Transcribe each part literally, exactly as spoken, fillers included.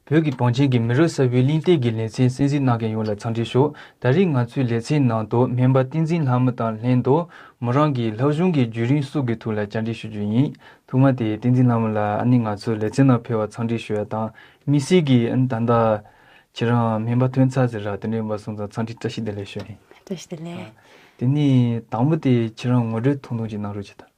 བོད་ཀྱི་བང་ཆེན་གྱི་མི་རབས་གསར་པའི་གླེང་སྟེགས་ཀྱི་ལེ་ཚན་གསན་གཟིགས་གནང་མཁན་ཡོངས་ལ་འཚམས་འདྲི་ཞུ། ད་རེས་ང་ཚོའི་ལེ་ཚན་ནང་དུ་སྨན་པ་བསྟན་འཛིན་ལྷ་མོ་དང་ལྷན་དུ་མོ་རང་གི་སློབ་སྦྱོང་གི་བརྒྱུད་རིམ་སོགས་ཀྱི་ཐོག་ལ་བཅར་འདྲི་ཞུ་རྒྱུ་ཡིན། ཐོག་མ་དེ་བསྟན་འཛིན་ལྷ་མོ་ལགས་ཨ་ནི་ང་ཚོའི་ལེ་ཚན་ནང་ཕེབས་པར་འཚམས་འདྲི་ཞུ་ཡ་དང་དམིགས་བསལ་གྱིས་ཨ་ནི་ད་ལྟ་ཁྱེད་རང་སྨན་པ་ཐོན་ཚར་ཟེར་ར། དེ་འདྲ་ཡིན་པ་སོང་ཙང་འཚམས་འདྲི་བཀྲ་ཤིས་བདེ་ལེགས་ཞུ་ཡིན། བཀྲ་ཤིས་བདེ་ལེགས། དེ་ནས་དང་པོ་དེ་ཁྱེད་རང་ངོ་སྤྲོད་ཐུང་ཐུང་ཅིག་གནང་རོགས་བྱེད་དང་།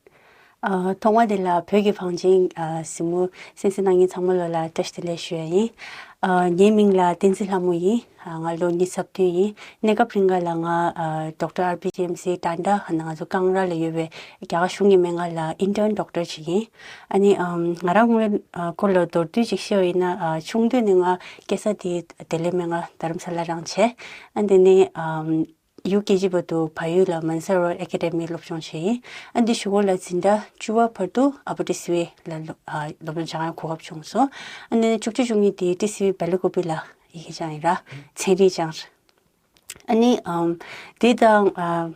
ཨ། ཐོག་མ་དེ་ལ་བོད་ཀྱི་བང་ཆེན་ཨ་གཟིགས་མོ་གསན་གཟིགས་གནང་མཁན་ཚང་མ་ལོ་ལ་བཀྲ་ཤིས་བདེ་ལེགས་ཞུ་ཡ་ཡིན། ཨ། ངའི་མིང་ལ་བསྟན་འཛིན་ལྷ་མོ་ཡིན། ཨ། ང་ལོ་ཉི་ཤུ་རྩ་བདུན་ཡིན། གནས་སྐབས་རིང་ག་ལ་ང་ཨ་ཌོག་ཊར་ཨར་བྷི་ཇི་ཨེམ་སི་ཊཱན་ཊ་ང་ཚོ་ཀང་ར་ལ་ཡོད་པའི་རྒྱ་གར་གཞུང་གི་སྨན་ཁང་ལ་ཨིན་ཊརན་ཌོག་ཊར་ཅིག་ཡིན། ཨ་ནི་ཨམ་ང་རང་ངོས་ཨ་སྐོར་ལ་མདོར་བསྡུས་ཅིག་བཤད་པ་ཡིན་ན། ཨ། ཆུང་དུས་ནས་ང་སྐྱེས་ས་དེ་བདེ་ལེགས་སྨན་ཁང་རྡ་རམ་ས་ལ་རང་བྱས། ཨ། དེ་ནས་ཨམ། ཡུལ་སྐད་ཅིག་བར་དུ་བལ་ཡུལ་ལ་མན་སར་རོ་ཌི་ཨེ་ཀ་ཌེ་མིའི་སློབ་སྦྱོང་བྱས་ཡིན། ཨ། འདི་གཞུག་གུ་ལ་འཛིན་གྲྭ་བཅུ་པ་བར་དུ་ཨ་བོ་ཊི་སི་ཝི་ལ་སློབ་ཨ་སློབ་སྦྱོང་སྦྱང་ཡག་གོ་སྐབས་བྱུང་སོང་། ཨ་ནི་བཅུ་གཅིག་བཅུ་གཉིས་དེ་ཊི་སི་ཝི་བེ་ལ་ཀོ་པི་ལ་ཡི་གེ་སྦྱངས་ཡིན་ར། ཚན་རིག་སྦྱངས། ཨ་ནི་ཨམ་དེ་དང་ཨ་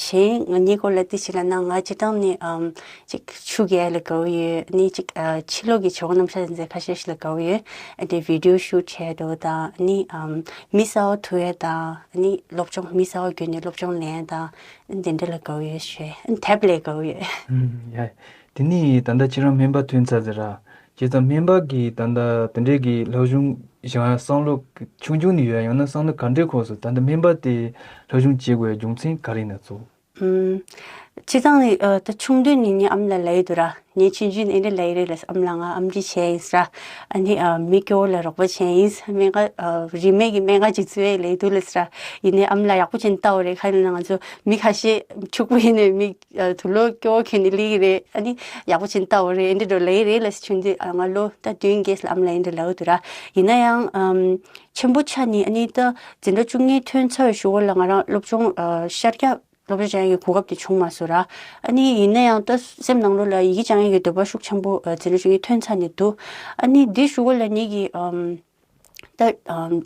གཞན་ང་གཉིས་སྐོར་ལ་ཏི་ཞིག་ལབ་ན། ང་སྤྱིར་བཏང་ནས་ཨམ་ཅིག་ཆུ་རྐྱལ་ལ་དགའ་བོ་ཡོད། ཨ་ནི་ཅིག་ཨ་ཕྱི་ལོགས་ཀྱི་བྱ་བ་རྣམ་གཞག་ཅན་ཚོ་ཁ་ཤས་ཤིག་ལ་དགའ་བོ་ཡོད། ཨ་དེ་བི་ཌི་ཡོ་ཤུ་ཊི་བྱས་འདུག་དང་། ཨ་ནི་ཨམ་མི་གསར་པ་ཐུག་ཡས་དང་། ཨ་ནི་སློབ་སྦྱོང་མི་གསར་པ་བརྒྱུད་ནས་སློབ་སྦྱོང་ལེན་ཡས་དང་། ཨ་ནི་དེ་འདྲ་ལ་དགའ་བོ་ཡོད་ཞུ། ཨ་ནི་དེབ་ལས་དགའ་བོ་ཡོད། ཨུམ། ཡ། དེ་ནས་ད་ལྟ་ཁྱེད་རང་སྨན་པ་ཐོན་ཚར་ཟེར་ར། བྱས་ཙང་སྨན་པ་གི་ད་ལྟ་དེ་འདྲའི་གི་སློབ་སྦྱོང་སྦྱང་ཡ་བསམ་བློ་ཆུང་ཆུང་ནས་ཡོད་ཡ། ཡང་ན་བསམ་བློ་ག་འདྲའི་འཁོར་སོང་། ད་ལྟ་སྨན་པ་དེ་སློབ་སྦྱོང་བྱེད་དགོས་ཡ་རྒྱུ་མཚན་ག་རེ་ཡིན་ན་ཚོ། ཨུམ། སྤྱིར་བཏང་ནས་ཨ་ད་ཆུང་དུས་ནས་ངའི་ཨ་མ་ལ་ལབ་ཡི་འདུག་ར། ངའི་ཆུང་ཆུང་ནས་ཨེ་འདྲ་ལབ་ཡི་རེད་ལབ། ཨ་མ་ལགས་ང་ཨེམ་ཆི་བྱས་ཡིན་ཟེར་ར། ཨ་ནི་ཨ་མི་སྐྱོ་བོ་ལ་རོགས་པ་བྱས་ཡིན་ཟེར། སྨན་ཁང་ཨ་རིན་མེད་ཀྱི་སྨན་ཁང་ཅིག་འཚོལ་ཡས་ལབ་ཡི་འདུག་ལབ་ཟེར་ར། ཡིན་ནའི་ཨ་མ་ལགས་ཡག་པོ་བྱས་ནས་ལྟ་བ་རེད། ག་རེ་ཡིན་ན་ང་ཚོ་མི་ཁ་ཤས་ཕྱུག་པོ་ཡིན་ནའི་མི་ཨ་དུག་ལོག་སྐྱོ་བོ་གྱོན་ནས་སླེབས་ཀྱི་རེད། ཨ་ནི་ཡག་པོ་བྱས་ནས་ལྟ་བ་རེད། ཨེ་འདྲ་འདྲ་ལབ་ཡི་རེད་ལབ་ཟེར། ཆུང་དུས་ཨ་ང་ལོ་ད་བདུན་བརྒྱད་ལ་ཨ་མ་ལགས་ཨེ་འདྲ་ལབ་ཡི་འདུག་ར། ཡིན་ན་ཡང་ཨམ་ཆེན་པོ་ཆགས་ནས་ཨ་ནི་ད་འཛིན་གྲྭ་བཅུ་གཉིས་ཐོན་ཚར་བའི་གཞུག་གུ་ལ་ང་རང་སློབ་སྦྱོང་ཨ་ཤར་རྒྱག་སློབ་སྦྱོང་བྱ་ཡག་གི་གོ་སྐབས་དེ་བྱུང་མ་སོང་ར། ཨ་ནི་ཡིན་ན་ཡང་ད་སེམས་ནང་ལོགས་ལ་ཡི་གེ་སྦྱང་ཡག་གི་འདོད་པ་ཤུགས་ཆེན་པོ་ཨ་འཛིན་གྲྭ་བཅུ་གཉིས་ཐོན་ཚར་ནས་འདུག་ཨ་ནི་དེའི་གཞུག་གུ་ལ་ངེད་ཀྱི་ཨམ་ད་ཨམ་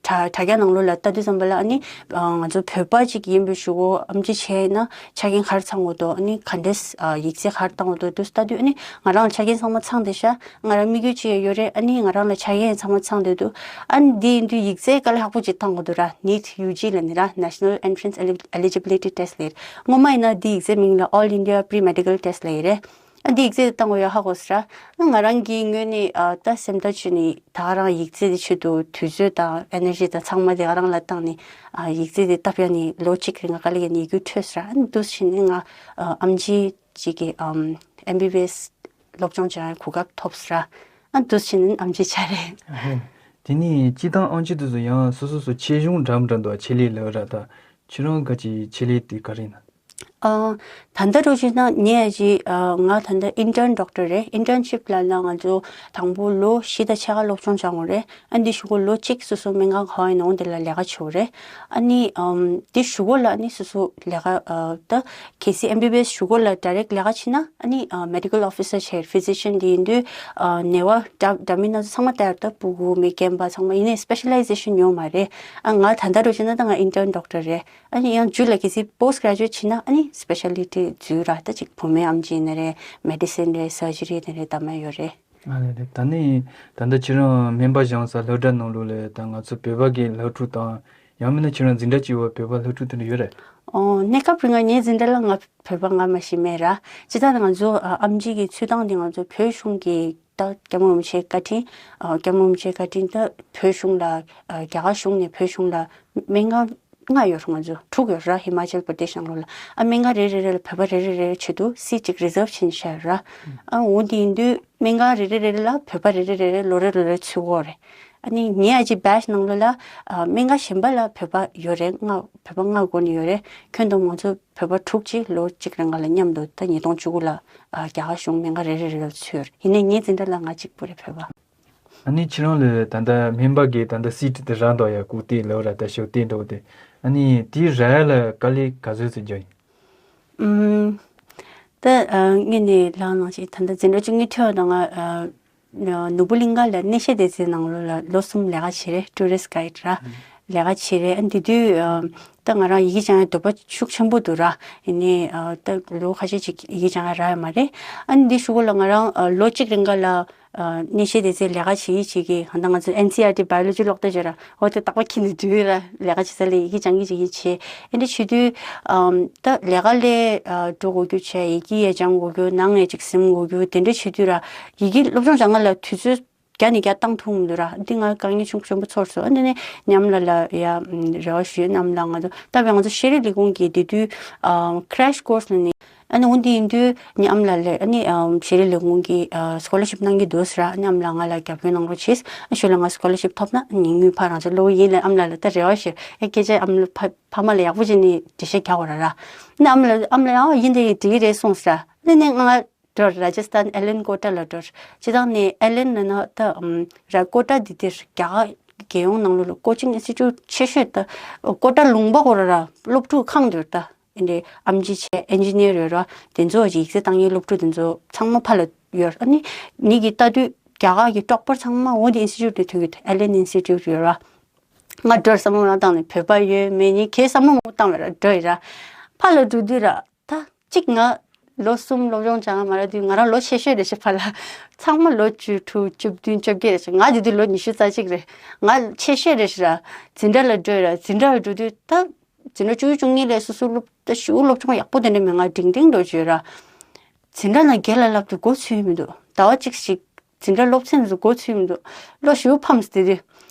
དྲ་དྲ་རྒྱ་ནང་ལོགས་ལ་ལྟ་དུས་ཙམ་པ་ལ། ཨ་ནི་ཨ་ང་ཚོ་བོད་པ་ཅིག་ཡིན་པའི་གཞུག་གུ་ཨེམ་ཆི་བྱས་ན་ཆ་རྐྱེན་ག་རེ་ཚང་དགོས་འདུག་ཨ་ནི་ག་འདྲས་ཨ་ཡིག་ཚད་ག་རེ་བཏང་དགོས་འདུག་དུས་ལྟ་དུས། ཨ་ནི་ང་རང་ལ་ཆ་རྐྱེན་ཚང་མ་ཚང་བསྡད་ཤག་ང་རང་དམིགས་ཡུལ་ཅིག་ཡོད་རེད། ཨ་ནི་ང་རང་ལ་ཆ་རྐྱེན་ཚང་མ་ཚང་བསྡད་འདུག་ཨ་ནི་འདི་ཡིན་དུས་ཡིག་ཚད་དཀའ་ལས་ཁག་པོ་ཅིག་བཏང་དགོས་འདུག་ར། ནིཊ་ཡུ་ཇི་ལབ་ནི་ར། National Entrance Eli- Eligibility Test ལབ་ཡོད་རེད། སྔོན་མ་ཡིན་ན་འདི་ཡིག་ཚད་མིང་ལ་All India Pre-Medical Test ལབ་ཡོད་རེད། ཨ་འདི་ཡིག་ཚད་དེ་བཏང་དགོས་ཡ་ཧ་གོ་སོང་ར། ཨ་ང་རང་གི་ངོས་ནས་ཨ་ད་སེམས་ཐག་ཆོད་ནས་ད་ག་རང་ཡིག་ཚད་དེ་ཆེད་དུ་དུས་ཚོད་དང་ཨེ་ནར་ཇི་དང་ཚང་མ་དེ་ག་རང་ལ་བཏང་ནས་ཨ་ཡིག་ཚད་དེ་བཏབ་ཡ་ནི་ལོ་གཅིག་རིང་ང་དཀའ་ལས་ཁྱེར་ནས་ཡི་གུ་འཕྲོད་སོང་ར། ཨ་འདུག་སེ་བྱས་ནས་ང་ཨ་ཨེམ་ཆི་ཅིག་གི་ཨམ་ཨེམ་བི་བི་ཨེས་སློབ་སྦྱོང་སྦྱང་ཡའི་གོ་སྐབས་ཐོབ་སོང་ར། ཨ་འདུག་སེ་བྱས་ནས་ཨེམ་ཆི་ཆགས་རེད། ཨ་ཧེ། དེ་ནས་སྤྱིར་བཏང་ཨེམ་ཆི་དེ་ཚོ་ཡང་སོ་སོ་སོ་ཆེད་གཞུང་འདྲ་མི་འདྲ་འདུག་ཆེད་ལས་ལབ་ར། ད་ཁྱེད་རང་ག་ཅིག་ཆེད་ལས་དེ་ག་རེ་ཡིན་ན། ཨ་ད་ལྟ་འདྲ་བྱས་ན་ངས་ཨ་ཅིག་ཨ་ང་ད་ལྟ་ཨིན་ཊརན་ཌོག་ཊར་རེད། ཨིན་ཊརན་ཤིབ་ལབ་ན་ང་ཚོ་དང་པོ་ལོ་བཞི་དང་ཕྱེད་ཀ་སློབ་སྦྱོང་སྦྱང་དགོས་རེད། ཨ་འདི་གཞུག་གུ་ལོ་གཅིག་སོ་སོ་སྨན་ཁང་ག་པར་ཡིན་ནའང་དེ་ལ་ལས་ཀ་བྱེད་དགོས་རེད། ཨ་ནི་ཨམ་དེ་གཞུག་གུ་ལ་ཨ་ནི་སོ་སོ་ལས་ཀ་ཨ་ད་གལ་སྲིད་ཨེམ་བི་བི་ཨེས་གཞུག་གུ་ལ་ཌའི་རེག་ཊི་ལས་ཀ་བྱེད་ན། ཨ་ནི་ཨ་མེ་ཌི་ཀལ་ཨོ་ཕི་སར་བྱས། ཕི་ཛི་ཤན་དེ་ཡིན་དུས་ཨ་ནད་པ་འདྲ་འདྲ་མིན་སྣ་ཚོགས་ཚང་མ་ལྟ་ཡ་རེད། ད་སྤུ་གུ་མི་རྒན་པ་ཚང་མ་ཡིན་ནའི་སི་པེ་ཤ་ལའི་ཛེ་ཤན་ཡོད་མ་རེད། ཨ་ང་ད་ལྟ་འདྲ་བྱས་ན་ད་ང་ཨིན་ཊརན་ཌོག་ཊར་རེད། ཨ་ནི་ཡང་མཇུག་ལ་གལ་སྲིད་པོ་སི་ཊི་གྷ་རེ་ཇུ་ཨེཊ་བྱེད་ན་ཨ་ནི་སི་པེ་ཤ་ལི་ཊི་འཛུལ་ར། ད་ཅིག་བུད་མེད་ཨེམ་ཆི་ཡིན་ནའི་རེད། མེ་ཌི་སིན་རེད། སར་ཇི་རི་དེ་འདྲའི་འདྲ་མིན་ཡོད་རེད། ཨ་ལེ་ལེ། ད་ནི་ད་ལྟ་ཁྱེད་རང་སྨན་པ་སྦྱངས་ས་སློབ་གྲྭ་ནང་ལོགས་ལ་ད་ང་ཚོ་བོད་པ་གི་སློབ་ཕྲུག་དང་། ཡང་མིན་ན་ཁྱེད་རང་འཛིན་གྲྭ་གཅིག་པ་བོད་པ་སློབ་ཕྲུག་དེ་འདྲ་ཡོད་རེད། ཨོ་གནས་སྐབས་རིང་ང་ངའི་འཛིན་གྲྭ་ལ་ང་བོད་པ་ང་མ་ཤི་མེད་ར། སྤྱིར་བཏང་ང་ཚོ་ཨ་ཨེམ་ཆི་གི་འཚོལ་སྟངས་དེ་ང་ཚོ་བོད་གཞུང་གི་ད་སྐྱབས་མགོན་རིན་པོ་ཆེའི་བཀའ་དྲིན། ཨ་སྐྱབས་མགོན་རིན་པོ་ཆེའི་བཀའ་དྲིན་ད་བོད་གཞུང་ལ་ཨ་རྒྱ་གར་གཞུང་ནས་བོད་གཞུང་ལ་སྨན་ཁང་ལྔ་ཡོད་རེད། ང་ཚོ་དྲུག་ཡོད་ར། ཧི་མ་ཅལ་པར་དེ་ཤི་ནང་ལོགས་ལ། ཨ་སྨན་ཁང་རེ་རེ་རེ་ལ་བོད་པ་རེ་རེ་རེ་རེ་ཆེད་དུ་སིཊ་ཅིག་རི་ཛརབ་བྱས་བཞག་ཡོད་ར། ཨ་འོ་དེ་ཡིན་དུས་སྨན་ཁང་རེ་རེ་རེ་རེ་ལ་བོད་པ་རེ་རེ་རེ་རེ་ལོ་རེ་ལོ་རེ་ཚུད་ཀྱི་ཡོད་རེད། ཨ་ནི་ངའི་ཨ་ཅེ་བེ་ཆི་ནང་ལོགས་ལ་ཨ་སྨན་ཁང་གཞན་པ་ལ་བོད་པ་ཡོད་རེད། ལྔ་བོད་པ་ལྔ་འགོ་ནས་ཡོད་རེད། ཁྱོན་བསྡོམས་ང་ཚོ་བོད་པ་དྲུག་ཅིག་ལོ་གཅིག་རིང་ག་ལ་མཉམ་དུ་ད་ཉིས་སྟོང་བཅུ་དགུ་ལ་ཨ་རྒྱ་གར་གཞུང་སྨན་ཁང་རེ་རེ་རེ་ལ་ཚུད་ཡོད་རེད། ཡིན་ནའི་ངའི་འཛིན་གྲྭ་ལ་ང་གཅིག་པུ་རེད་བོད་པ། ཨ་ནི་ཁྱེད་རང་ལ་ད་ལྟ་སྨན་པ་གི་ད་ལྟ་སིཊ་དེ་རག་འདུག་ཡ། སྐུ་དེ་ལོ་ར་ད་ཞོ་དེ་འགྲོ་དེ། ཨ་ནི་དེ་རག་ཡ་ལ་དཀའ་ལས་ག་ཚོད་ཙམ་བརྒྱབ་ཡིན། ཨུམ། ད་ཨ་ངས་ནས་ལགས་ནང་བཞིན་ད་ལྟ་འཛིན་གྲྭ་བཅུ་གཉིས་ཐོན་པ་དང་ང་ཨ་ནོར་བུ་གླིང་ག་ལ་གནས་བཤད་སྡེ་ཚན་ནང་ལོགས་ལ་ལོ་གསུམ་ལས་ཀ་བྱས་རེད། ཊུ་རི་སི་ཊི་གྷའིཌ་ར། ཨུམ། ལས་ཀ་བྱེད་རེད། ཨ་ནི་དེ་དུས་ཨ་ད་ང་རང་ཡི་གེ་སྦྱང་ཡ་འདོད་པ་ཤུགས་ཆེན་པོ་འདུག་ར། ཡིན་ནའི་ཨ་ད་ལོ་ཁ་ཤས་ཅིག་ཡི་གེ་སྦྱང་ཡ་རག་ཡ་མ་རེད། ཨ་ནི་འདི་གཞུག་གུ་ལ་ང་རང་ཨ་ལོ་གཅིག་རིང་ག་ལ་ཨ་གནས་བཤད་སྡེ་ཚན་ལས་ཀ་བྱེད་ཀྱི་བྱེད་ཀྱི་ཧ་ད་ང་ཚོ་ཨེན་སི་ཨར་ཊི་བྷའི་ཨོ་ལོ་ཇི་ཀློག་བདེ་བྱོས་ར། འོ་དེ་རྟག་པར་འཁྱེར་ནས་འགྲོ་ཡི་ར། ལས་ཀ་བྱེད་ས་ལ་ཡི་གེ་སྦྱང་གི་བྱེད་ཀྱི་བྱེད། ཨ་འདི་བྱེད་དུས་ཨམ་ད་ལས་ཀ་ལས་ཨ་འགྲོ་དགོས་རྒྱུ་བྱས། ཡི་གེ་ཡ་སྦྱང་དགོས་རྒྱུ། ནང་ཡ་ཅིག་ཟིན་དགོས་རྒྱུ། དེ་འདྲ་བྱེད་དུས་ར་ཡི་གེ་སློབ་སྦྱོང་སྦྱང་ག་ལ་དུས་ཚོད་བརྒྱ་ནས་བརྒྱ་བཏང་ཐུབ་མི་འདུག་ར། འདི་ང་དཀའ་ངལ་ཆུང་ཆེན་པོ་ཚོར་སོང་། ཨ་འདི་ནས་ཉམས་ལ་ལ་ཡ་རེ་བ་ཞུ། ཉམས་ལ་ང་ཚོ་ད་བས་ང་ཚོ་ཤེས་རིག་ལས་ཁུངས་ཀྱི་དེ་དུས་ཨ་crash course་ལ་ནི། ཨ་ནི་འོན་ཏེ་ཡིན་དུས་ཉམས་ལ་ལས་ཨ་ནི་ཨམ་ཤེས་རིག་ལས་ཁུངས་ཀྱི་ཨ་scholarship་གནང་གི་འདུག་ཟེར། ཨ་ནི་ཨམ་ལ་ང་ལ་རྒྱབ་སྐྱོར་གནང་རོགས་བྱེད། ཨ་ཞོལ་ལ་ང་scholarship་ཐོབ་ན་ཉིན་དངུལ་ཕར་རང་ཚོ་སློག་ཡིན་ལ། ཨམ་ལ་ལ་ད་རེ་བ་ཞུ། ཨ་སྐད་ཆ་ཨམ་ལ་ཕ་ཕ་མ་ལ་ཡག་པོ་བྱས་ནས་འགྲེལ་བཤད་རྒྱག་དགོས་ར་ར། ཨ་ནི་ཨམ་ལ་ཨམ་ལ་ཡང་ཡིན་དེ་འགྲིག་གི་རེད་གསུངས་ཟེར། ཨ་ནི་ནས་ང་འགྲོ་ར་ཇ་སི་ཐན་ཨེ་ལན་ཀོ་ཊ་ལ་འགྲོ། སྤྱིར་བཏང་ནས་ཨེ་ལན་ལ་ན་ད་ཨམ་ར་ཀོ་ཊ་འདི་དེར་རྒྱ་གར་རྒྱལ་ཡོངས་ནང་ལོགས་ལ་coaching institute་ཆེ་ཤོས་ད་ཀོ་ཊ་ལུང་པ་གོ་ར་ར་སློབ་ཕྲུག་ཁང་དུ་ད། ཨེ་འདྲའི་ཨེམ་ཆི་བྱས་ཨེན་ཇི་ནི་ཡར་ཡོད་ར། དེ་ཚོ་ཡིག་ཚད་བཏང་མཁན་སློབ་ཕྲུག་དེ་ཚོ་ཚང་མ་ཕ་ལ་ཡོད། ཨ་ནི་ཉིད་ཀྱི་ལྟ་དུས་རྒྱ་གར་གྱི་ཀྲོག་པར་ཚང་མ་འོ་དེ་ཨིན་སི་ཊི་ཊུཊ་དེ་ཐོན་གྱི་འདུག་ཨེ་ལན་ཨིན་སི་ཊི་ཊུཊ་ཡོད་ར། ང་འགྲོར་བསམ་བློ་མ་བཏང་ནས་བོད་པ་ཡོད་མེད་ཉིད་ཁའི་བསམ་བློ་མ་བཏང་བས་ར་འགྲོ་ཡི་ར། ཕ་ལ་འགྲོ་དུས་ར་ད་གཅིག་ང་ལོ་གསུམ་སློབ་སྦྱོང་སྦྱང་མ་རག་དུས་ང་རང་ལོ་ཆེ་ཤོས་རེད་ཤག་ཕ་ལ། ཚང་མ་ལོ་བཅུ་དྲུག་བཅུ་བདུན་བཅོ་བརྒྱད་རེད་ཤག་ང་དེ་དུས་ལོ་ཉི་ཤུ་རྩ་གཅིག་རེད། ང་ཆེ་ཤོས་རེད་ཤག་ར། འཛིན་གྲྭ་ལ་འགྲོ་ཡི་ར། འཛིན་གྲྭ་ལ་འགྲོ་དུས་ད། འཛིན་གྲྭ་བཅུ་བཅུ་གཉིས་ལས་སོ་སོ་སློབ་ད་ཞུ་སློབ་སྦྱོང་ཡག་པོ་དེ་འདྲ་མེད། ང་འབྲིང་འབྲིང་འགྲོ་བྱོས་ར། འཛིན་གྲྭ་ནང་རྒན་ལགས་ལབ་དུས་མགོ་ཚོས་མི་འདུག་ཟླ་བ་གཅིག་ཞིག་འཛིན་གྲྭ་སློབ་ཚན་དུ་མགོ་ཚོས་མི་འདུག་བློ་ཞུ་ཕམ་སྟེ་དུས།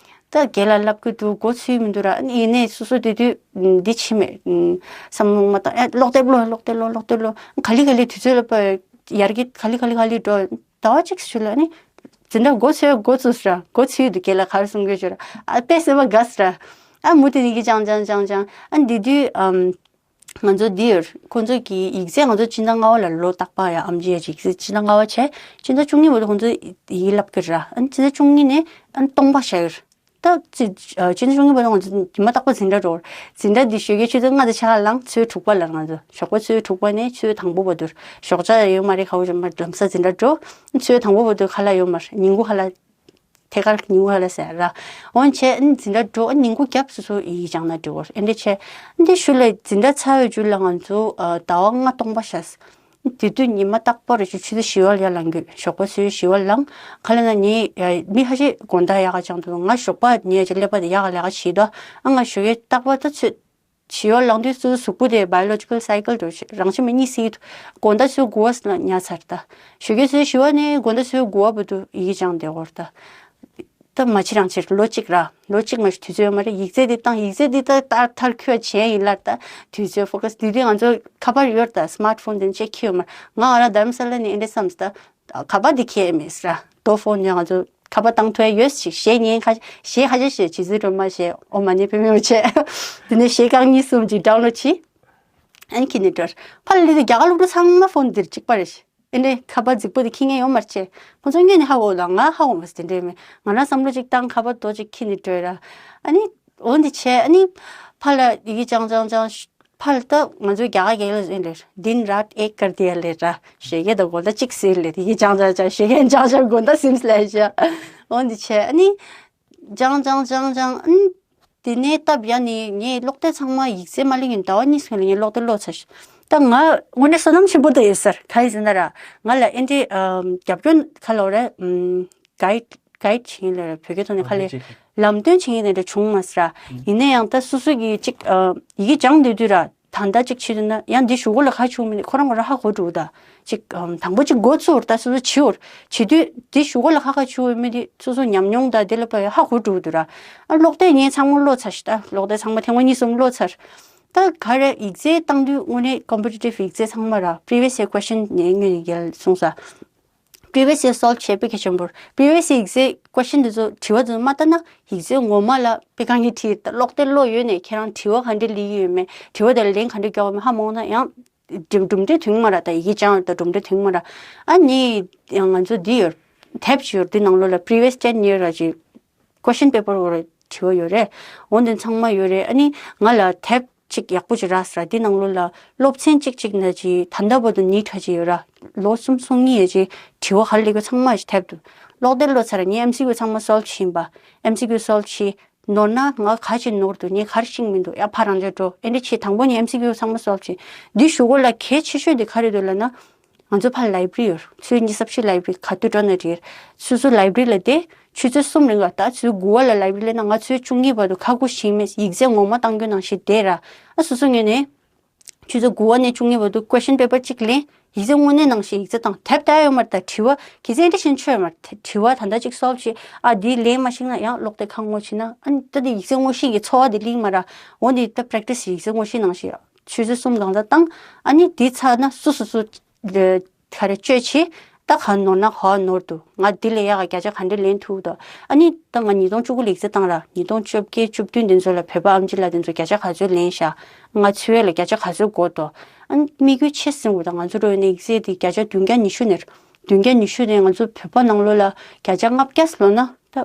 ད་རྒན་ལགས་ལབ་ཀྱི་འདུག་མགོ་ཚོས་མི་འདུག་ར། ཨ་ནི་ཡིན་ནའི་སོ་སོ་དེ་དུས་འདི་ཕྱི་མེད་བསམ་བློ་མ་བཏང་། ཨེ་ཀློག་དེབ་ཀློག་ཀློག་དེབ་ཀློག་ཀློག་དེབ་ཀློག་ག་ལེ་ག་ལེ་དུས་ཚོད་ལ་ཕར་ཡར་རྒྱས་ག་ལེ་ག་ལེ་ག་ལེ་འགྲོ། ཟླ་བ་གཅིག་ཞུ་ལ་ཨ་ནི། འཛིན་གྲྭ་མགོ་ཚོས་མགོ་ཚོས་ར། མགོ་ཚོས་དུས་རྒན་ལགས་ག་རེ་གསུང་གི་ཡོད་ཅོ་ར། ཨ་དཔེ་སེམས་པ་དགའ་སོང་ར། ཨ་མུ་མཐུད་ནས་ཡི་གེ་སྦྱང་སྦྱང་སྦྱང་སྦྱང་། ཨ་འདི་དུས་ཨམ། ང་ཚོ་འདི་ཡོད། ཁོང་ཚོ་གི་ཡིག་ཚད་ང་ཚོ་སྤྱི་ཟླ་ལྔ་པ་ལ་ལོ་རྟག་པར་ཡ་ཨམ་ཆི་ཡ་ཅིག་ཡིག་ཚད་སྤྱི་ཟླ་ལྔ་པ་བྱས། སྤྱི་ཟླ་བཅུ་གཉིས་བར་དུ་ཁོང་ཚོ་ཡི་གེ་བསླབ་ཀྱི་ར། ཨ་ནི་སྤྱི་ཟླ་བཅུ་གཉིས་ནས་ཨ་ནི་སྟོང་པ་བཞག་ཡོད། ད་སྤྱི་ཨ་སྤྱི་ཟླ་བཅུ་གཉིས་བར་དུ་ང་ཚོ་ཉི་མ་རྟག་པར་འཛིན་གྲྭ་འགྲོ། འཛིན་གྲྭ་འདི་ཞོགས་ཀའི་ཆུ་ཚོད་ལྔ་དང་ཕྱེད་ཀ་ལངས། ཆུ་ཚོད་དྲུག་པ་ལ་ང་ཚོ་ཞོགས་པ་ཆུ་ཚོད་དྲུག་པ་ནས་ཆུ་ཚོད་དང་པོ་བར་དུ། ཞོགས་ཇ་ཡོད་མ་རེད། ཁ་བོ་ཇ་མ་ལམ་སང་འཛིན་གྲྭ་འགྲོ། ཆུ་ཚོད་དང་པོ་བར་དུ་ཁ་ལག་ཡོད་མ་རེད། ཉིན་གུང་ཁ་ལག་ཐད་ཀར་ཉིན་གུང་ཁ་ལག་ཟ་ར། འོན་ཆེ་ཨ་ནི་འཛིན་གྲྭ་འགྲོ། ཨ་ཉིན་གུང་རྒྱབ་སོ་སོ་ཡི་གེ་སྦྱང་ན་འགྲིག་གོ། ཨེ་འདྲ་བྱས། ཨ་འདི་ཞུ་ལ་འཛིན་གྲྭ་ཚར་བའི་མཇུག་ལ་ང་ཚོ་ཨ་ཟླ་བ་ལྔ་སྟོང་པ་བཞག་དེ་དུས་ཉི་མ་རྟག་པར་ཆུ་ཚོད་བཞི་པ་ལ་ཡར་ལངས་དགོས། ཞོགས་པ་ཆུ་ཚོད་བཞི་པ་ལངས། ག་ལ་ན་ནི་ཡ་མི་ཁ་ཤས་དགོང་དག་ཡག་ག་སྦྱང་འདུག་ང་ཞོགས་པ་ནི་ཡ་ཅིག་ཀླད་པ་དེ་ཡག་ག་ལས་ཀ་བྱེད་དོ། ཨ་ང་ཞོགས་ཀའི་རྟག་པར་ད་ཚོད་བྱིས་པ་ལངས་དུས་སུ་གཟུགས་པོ་དེ་biological cycle་འགྲོ་ཤེས། རང་ཤི་མ་གཉིད་སད་ཀྱི་འདུག་དགོང་དག་ཆུ་ཚོད་དགུ་པ་ལ་ཉལ་ཚར་ད། ཞོགས་ཀའི་ཆུ་ཚོད་བཞི་པ་ནས་དགོང་དག་ཆུ་ཚོད་དགུ་པ་བར་དུ་ཡི་གེ་སྦྱང་བསྡད་ཡོད་ད། ད་མ་བྱེད་རང་བྱེད་ལོ་གཅིག་ར། ལོ་གཅིག་མ་གཏོགས་དུས་ཚོད་ཡོད་མ་རེད། ཡིག་ཚད་འདི་བཏང་། ཡིག་ཚད་འདི་ད་ལྟ་མཐར་འཁྱོལ་བྱས་ཡིན་ལར་ད། དུས་ཚོད་focus་འདི་དུས་ང་ཚོ་ཁ་པར་ཡོད་ད། སི་མཱརཊ་ཕོན་དེ་ཅིག་འཁྱེར་ཡོད་མ་རེད། ང་ང་རང་རྡ་རམ་ས་ལ་ནས་ཨེ་འདྲ་བསམ་ད། ཁ་པར་འདི་འཁྱེར་མེད་ཟེར། རྡོ་ཕོན་ནས་ང་ཚོ་ཁ་པར་བཏང་ཐུབ་ཡ་ཡོད་ཅིག་གཞས་ཉན་ཁ། གཞས་ཁ་ཤས་བཤད། རྗེ་བཙུན་སྒྲོལ་མ་བཤད། ཨོཾ་མ་ཎི་པདྨེ་ཧཱུྃ་བཤད། དེ་ནས་གཞས་རྐང་གཉིས་གསུམ་ཅིག་ཌའོན་ལོཌ་བྱས། ཨ་ནི་ཁྱེར་ནས་འགྲོ། ཕར་ལ་སླེབས་དུས་རྒྱ་གར་སློབ་ཕྲུག་ཚང་མ་ཕོན་འདིར་གཅིག་པ་རེད། ཨེ་འདྲའི་ཁ་པར་རྫིག་པོ་དེ་འཁྱེར་མཁན་ཡོད་མ་རེད་ཅེས། ཁོང་ཚོ་སྔོན་ནས་ཧ་གོ་ལ། ང་ཧ་གོ་མ་སོང་དེ་འདྲའི་མེད། ང་རང་བསམ་བློ་གཅིག་བཏང་། ཁ་པར་རྡོ་གཅིག་འཁྱེར་ནས་འགྲོ་ཡ་ར། ཨ་ནི་འོ་འདི་བྱས། ཨ་ནི་ཕར་ལ་ཡི་གེ་སྦྱང་སྦྱང་སྦྱང་། ཕར་ལ་ད་ང་ཚོའི་རྒྱ་གར་སྐད་ལ་ཟེར་ལེ། दिन रात एक कर दिया ལེ་ར། ཞོགས་ཀས་དང་དགོང་དག་གཅིག་བཟོས་ལེ། ཡི་གེ་སྦྱང་སྦྱང་སྦྱང་། ཞོགས་ཀས་སྦྱང་སྦྱང་དགོང་དག་སིམས་ལེ་ཞོག་འོ་འདི་བྱས། ཨ་ནི་སྦྱང་སྦྱང་སྦྱང་སྦྱང་། ཨ་ནི་དེ་ནས་སྟབས་ཡག་ནས་ངས་ཀློག་དེབ་ཚང་མ་ཡིག་ཚད་མ་ལེན་གྱིན་ཟླ་བ་གཉིས་སྔོན་ལ་ངས་ཀློག་དེབ་ཀློག་ཚར་ཤག་ད་ང་དངོས་གནས་བསོད་ནམས་ཆེན་པོ་ད་ཡོད་ས་རེད། ག་རེ་ཟེར་ན་ར། ང་ལ་ཨེ་འདྲའི་ཨམ་རྒྱབ་སྐྱོར་ག་ལབ་རེད། ཨམ་གའིཌ་གའིཌ་བྱེད་མཁན་ལ་ར། བོད་སྐད་ཐོག་ནས་ག་ལབ། ལམ་སྟོན་བྱེད་མཁན་དེ་འདྲ་བྱུང་མ་སོང་ར། ཡིན་ན་ཡང་ད་སོ་སོ་གིས་ཅིག་ཨ་ཡི་གེ་སྦྱང་སྡོད་དུས་ར། ད་ལྟ་ཅིག་བྱེད་དུས་ན་ཡང་འདི་གཞུག་གུ་ལ་ག་བྱུང་མིན་ཁོ་རང་ཁོ་རང་ཧ་གོ་འགྲོ་གི་ད། ཅིག་ཨམ་དང་པོ་ཅིག་འགོ་ཚུགས་ད་སོ་སོ་བྱེད་འོར། བྱེད་དུས་འདི་གཞུག་གུ་ལ་ག་ག་བྱེད་འོས་མིན་དེ་སོ་སོ་ཉམས་མྱོང་དང་དེ་ལ་བབ་ཡ་ཧ་གོ་འགྲོ་གི་འདུག་ར། ཨ་ཀློག་དེབ་ངས་ཚང་མ་ཀློག་ཚར་ཤག་ད་ཀློག་དེབ་ཚང་མ་ཐེངས་མ་གཉིས་གསུམ་ཀློག་ཚར། ད་ག་རེ་ཡིག་ཚད་བཏང་དུས་དངོས་གནས་ཀམ་པི་ཊི་ཊིབ་ཡིག་ཚད་ཚང་མ་ར་previous year question་ནས་དངོས་གནས་རྒྱལ་གསུངས་ས། previous year solve་བྱས་དཔེ་གལ་ཆེན་པོ་རེད། previous year་ཡིག་ཚད་question་དེ་ཚོ་དྲི་བ་དེ་ཚོ་མ་བལྟས་ན་ཡིག་ཚད་ངོ་མ་ལ་དཔེ་དཀའ་ངལ་འཕྲད། ད་ཀློག་དེབ་ཀློག་ཡོད་ནས་ཁྱེད་རང་དྲི་བ་ག་འདྲ་སླེབས་ཀྱི་ཡོད་མེད། དྲི་བ་དེ་ལ་ལན་ག་འདྲ་རྒྱག་དགོས་མེད་ཧ་མ་གོ་ན་ཡང་གྲུབ་འབྲས་ཐོན་གྱི་མ་རེད། ད་ཡི་གེ་སྦྱངས་ཡོད་ད་གྲུབ་འབྲས་ཐོན་གྱི་མ་རེད། ཨ་ནི་ཡང་ང་ཚོ་འདི་ཡོད། དེབ་ཅིག་ཡོད། འདི་ནང་ལོགས་ལ་previous ten year་ལ་ཅིག་question paper་འོ་ར་དྲི་བ་ཡོད་རེད། འོ་འདི་ཚང་མ་ཡོད་རེད། ཨ་ནི་ང་ལ་དེབ་ཅིག་ཡག་པོ་ཅིག་རག་སོང་ར། འདི་ནང་ལོགས་ལ་སློབ་ཚན་གཅིག་གཅིག་ན་ཅིག་ད་ལྟ་བར་དུ་ཉིན་གྲངས་ཅིག་ཡོད་ར། ལོ་གསུམ་སོང་གཉིས་ཡོད་ཅིག་དྲི་བ་ག་རེ་སླེབས་ཀྱི་ཚང་མ་ཅིག་དེབ་ཏུ་ཀློག་དེབ་ཀློག་ཚར་ར། ངས་ཨེམ་སི་ཀིའུ་ཚང་མ་solve་བྱས་ཡིན་པ། ཨེམ་སི་ཀིའུ་solve་བྱས། ནོར་ན་ང་ག་ཅིག་ནོར་འདུག་ངས་ག་རེ་ཤེས་མི་འདུག་ཡ་ཕར་རང་འཇགས་འགྲོ། ཨེ་འདྲ་བྱས་དང་པོ་ནས་ཨེམ་སི་ཀིའུ་ཚང་མ་སོལབ་བྱས། འདི་གཞུག་གུ་ལ་གལ་ཆེ་ཤོས་འདི་ག་རེ་འདུག་ལབ་ན། ང་ཚོ་ཕར་ལའི་བྷ་རི་ཡོད། ཆུ་ཚོད་ཉི་ཤུ་རྩ་བཞི་ལའི་བྷ་རི་ག་དུས་འགྲོ་ན་འགྲིག་སོ་སོ་ལའི་བྷ་རི་ལ་བསྡད། ཆུ་ཚོད་གསུམ་རིང་ལ་ད་ཆུ་ཚོད་དགུ་པ་ལ་ལའི་བྷ་རི་སླེབས་ན་ང་ཆུ་ཚོད་བཅུ་གཉིས་བར་དུ་ཁ་ཁུ་ཞིག་མེད་ཡིག་ཚད་ངོ་མ་བཏང་རྒྱུ་ནང་བཞིན་བསྡད་ར། ཨ་སོ་སོ་ངོས་ནས་ཆུ་ཚོད་དགུ་པ་ནས་བཅུ་གཉིས་བར་དུ་ཀུ་ཨེ་ཤན་པེ་པར་གཅིག་ལེན། ཡིག་ཚད་དངོས་གནས་ནང་བཞིན་ཡིག་ཚད་བཏང་དེབ་ལྟ་ཡོད་མ་རེད། ད་དྲི་བ་གལ་སྲིད་འདི་བཞིན་ཆོད་མ་རེད། དྲི་བ་ད་ལྟ་གཅིག་སོལབ་བྱས། ཨ་འདི་ལན་མ་ཤེས་ན་ཡང་ཀློག་དེབ་ཁ་ངོ་ཕྱེ་ན་ཨ་ནི་ད་འདི་ཡིག་ཚད་དངོས་གཞི་གི་ཚོར་བ་འདི་གླེང་མ་ར། འོ་འདི་ད་པེ་རེག་ཊི་སི་ཡིག་ཚད་དངོས་གཞི་ནང་བཞིན་ཆུ་ཚོད་གསུམ་གང་ཙམ་བཏང་། ཨ་ནི་འདི་ཚར་ན་སོ་སོ་སོ་ག་རེ་བཅོས་བྱས། ད་གང་ནོར་ན་ག་ནོར་འདུག་ང་འདི་ལས་ཡག་ག་བརྒྱ་ཆ་ག་འདྲ་ལེན་ཐུབ་འདུག་ཨ་ནི་ད་ང་ཉིས་སྟོང་བཅུ་དགུ་ལ་ཡིག་ཚད་བཏང་ར། ཉིས་སྟོང་བཅོ་བརྒྱད་བཅུ་བདུན་འདི་ཚོ་ལ་བོད་པ་ཨེམ་ཆི་ལགས་འདི་ཚོ་བརྒྱ་ཆ་ག་ཚོད་ལེན་ཤག་ང་འཚོལ་བ་ལ་བརྒྱ་ཆ་ག་ཚོད་དགོས་འདུག་ཨ་ནི་དམིགས་ཡུལ་ཆེ་ཟིན་འོ་ད་ང་ཚོ་རོལ་ནས་ཡིག་ཚད་འདི་བརྒྱ་ཆ་བདུན་བརྒྱ་ཉི་ཤུ་ནས་བདུན་བརྒྱ་ཉི་ཤུ་ནས་ང་ཚོ་བོད་པ་ནང་ལོགས་ལ་བརྒྱ་ཆ་ལྔ་བརྒྱ་ལོན་ན་ད།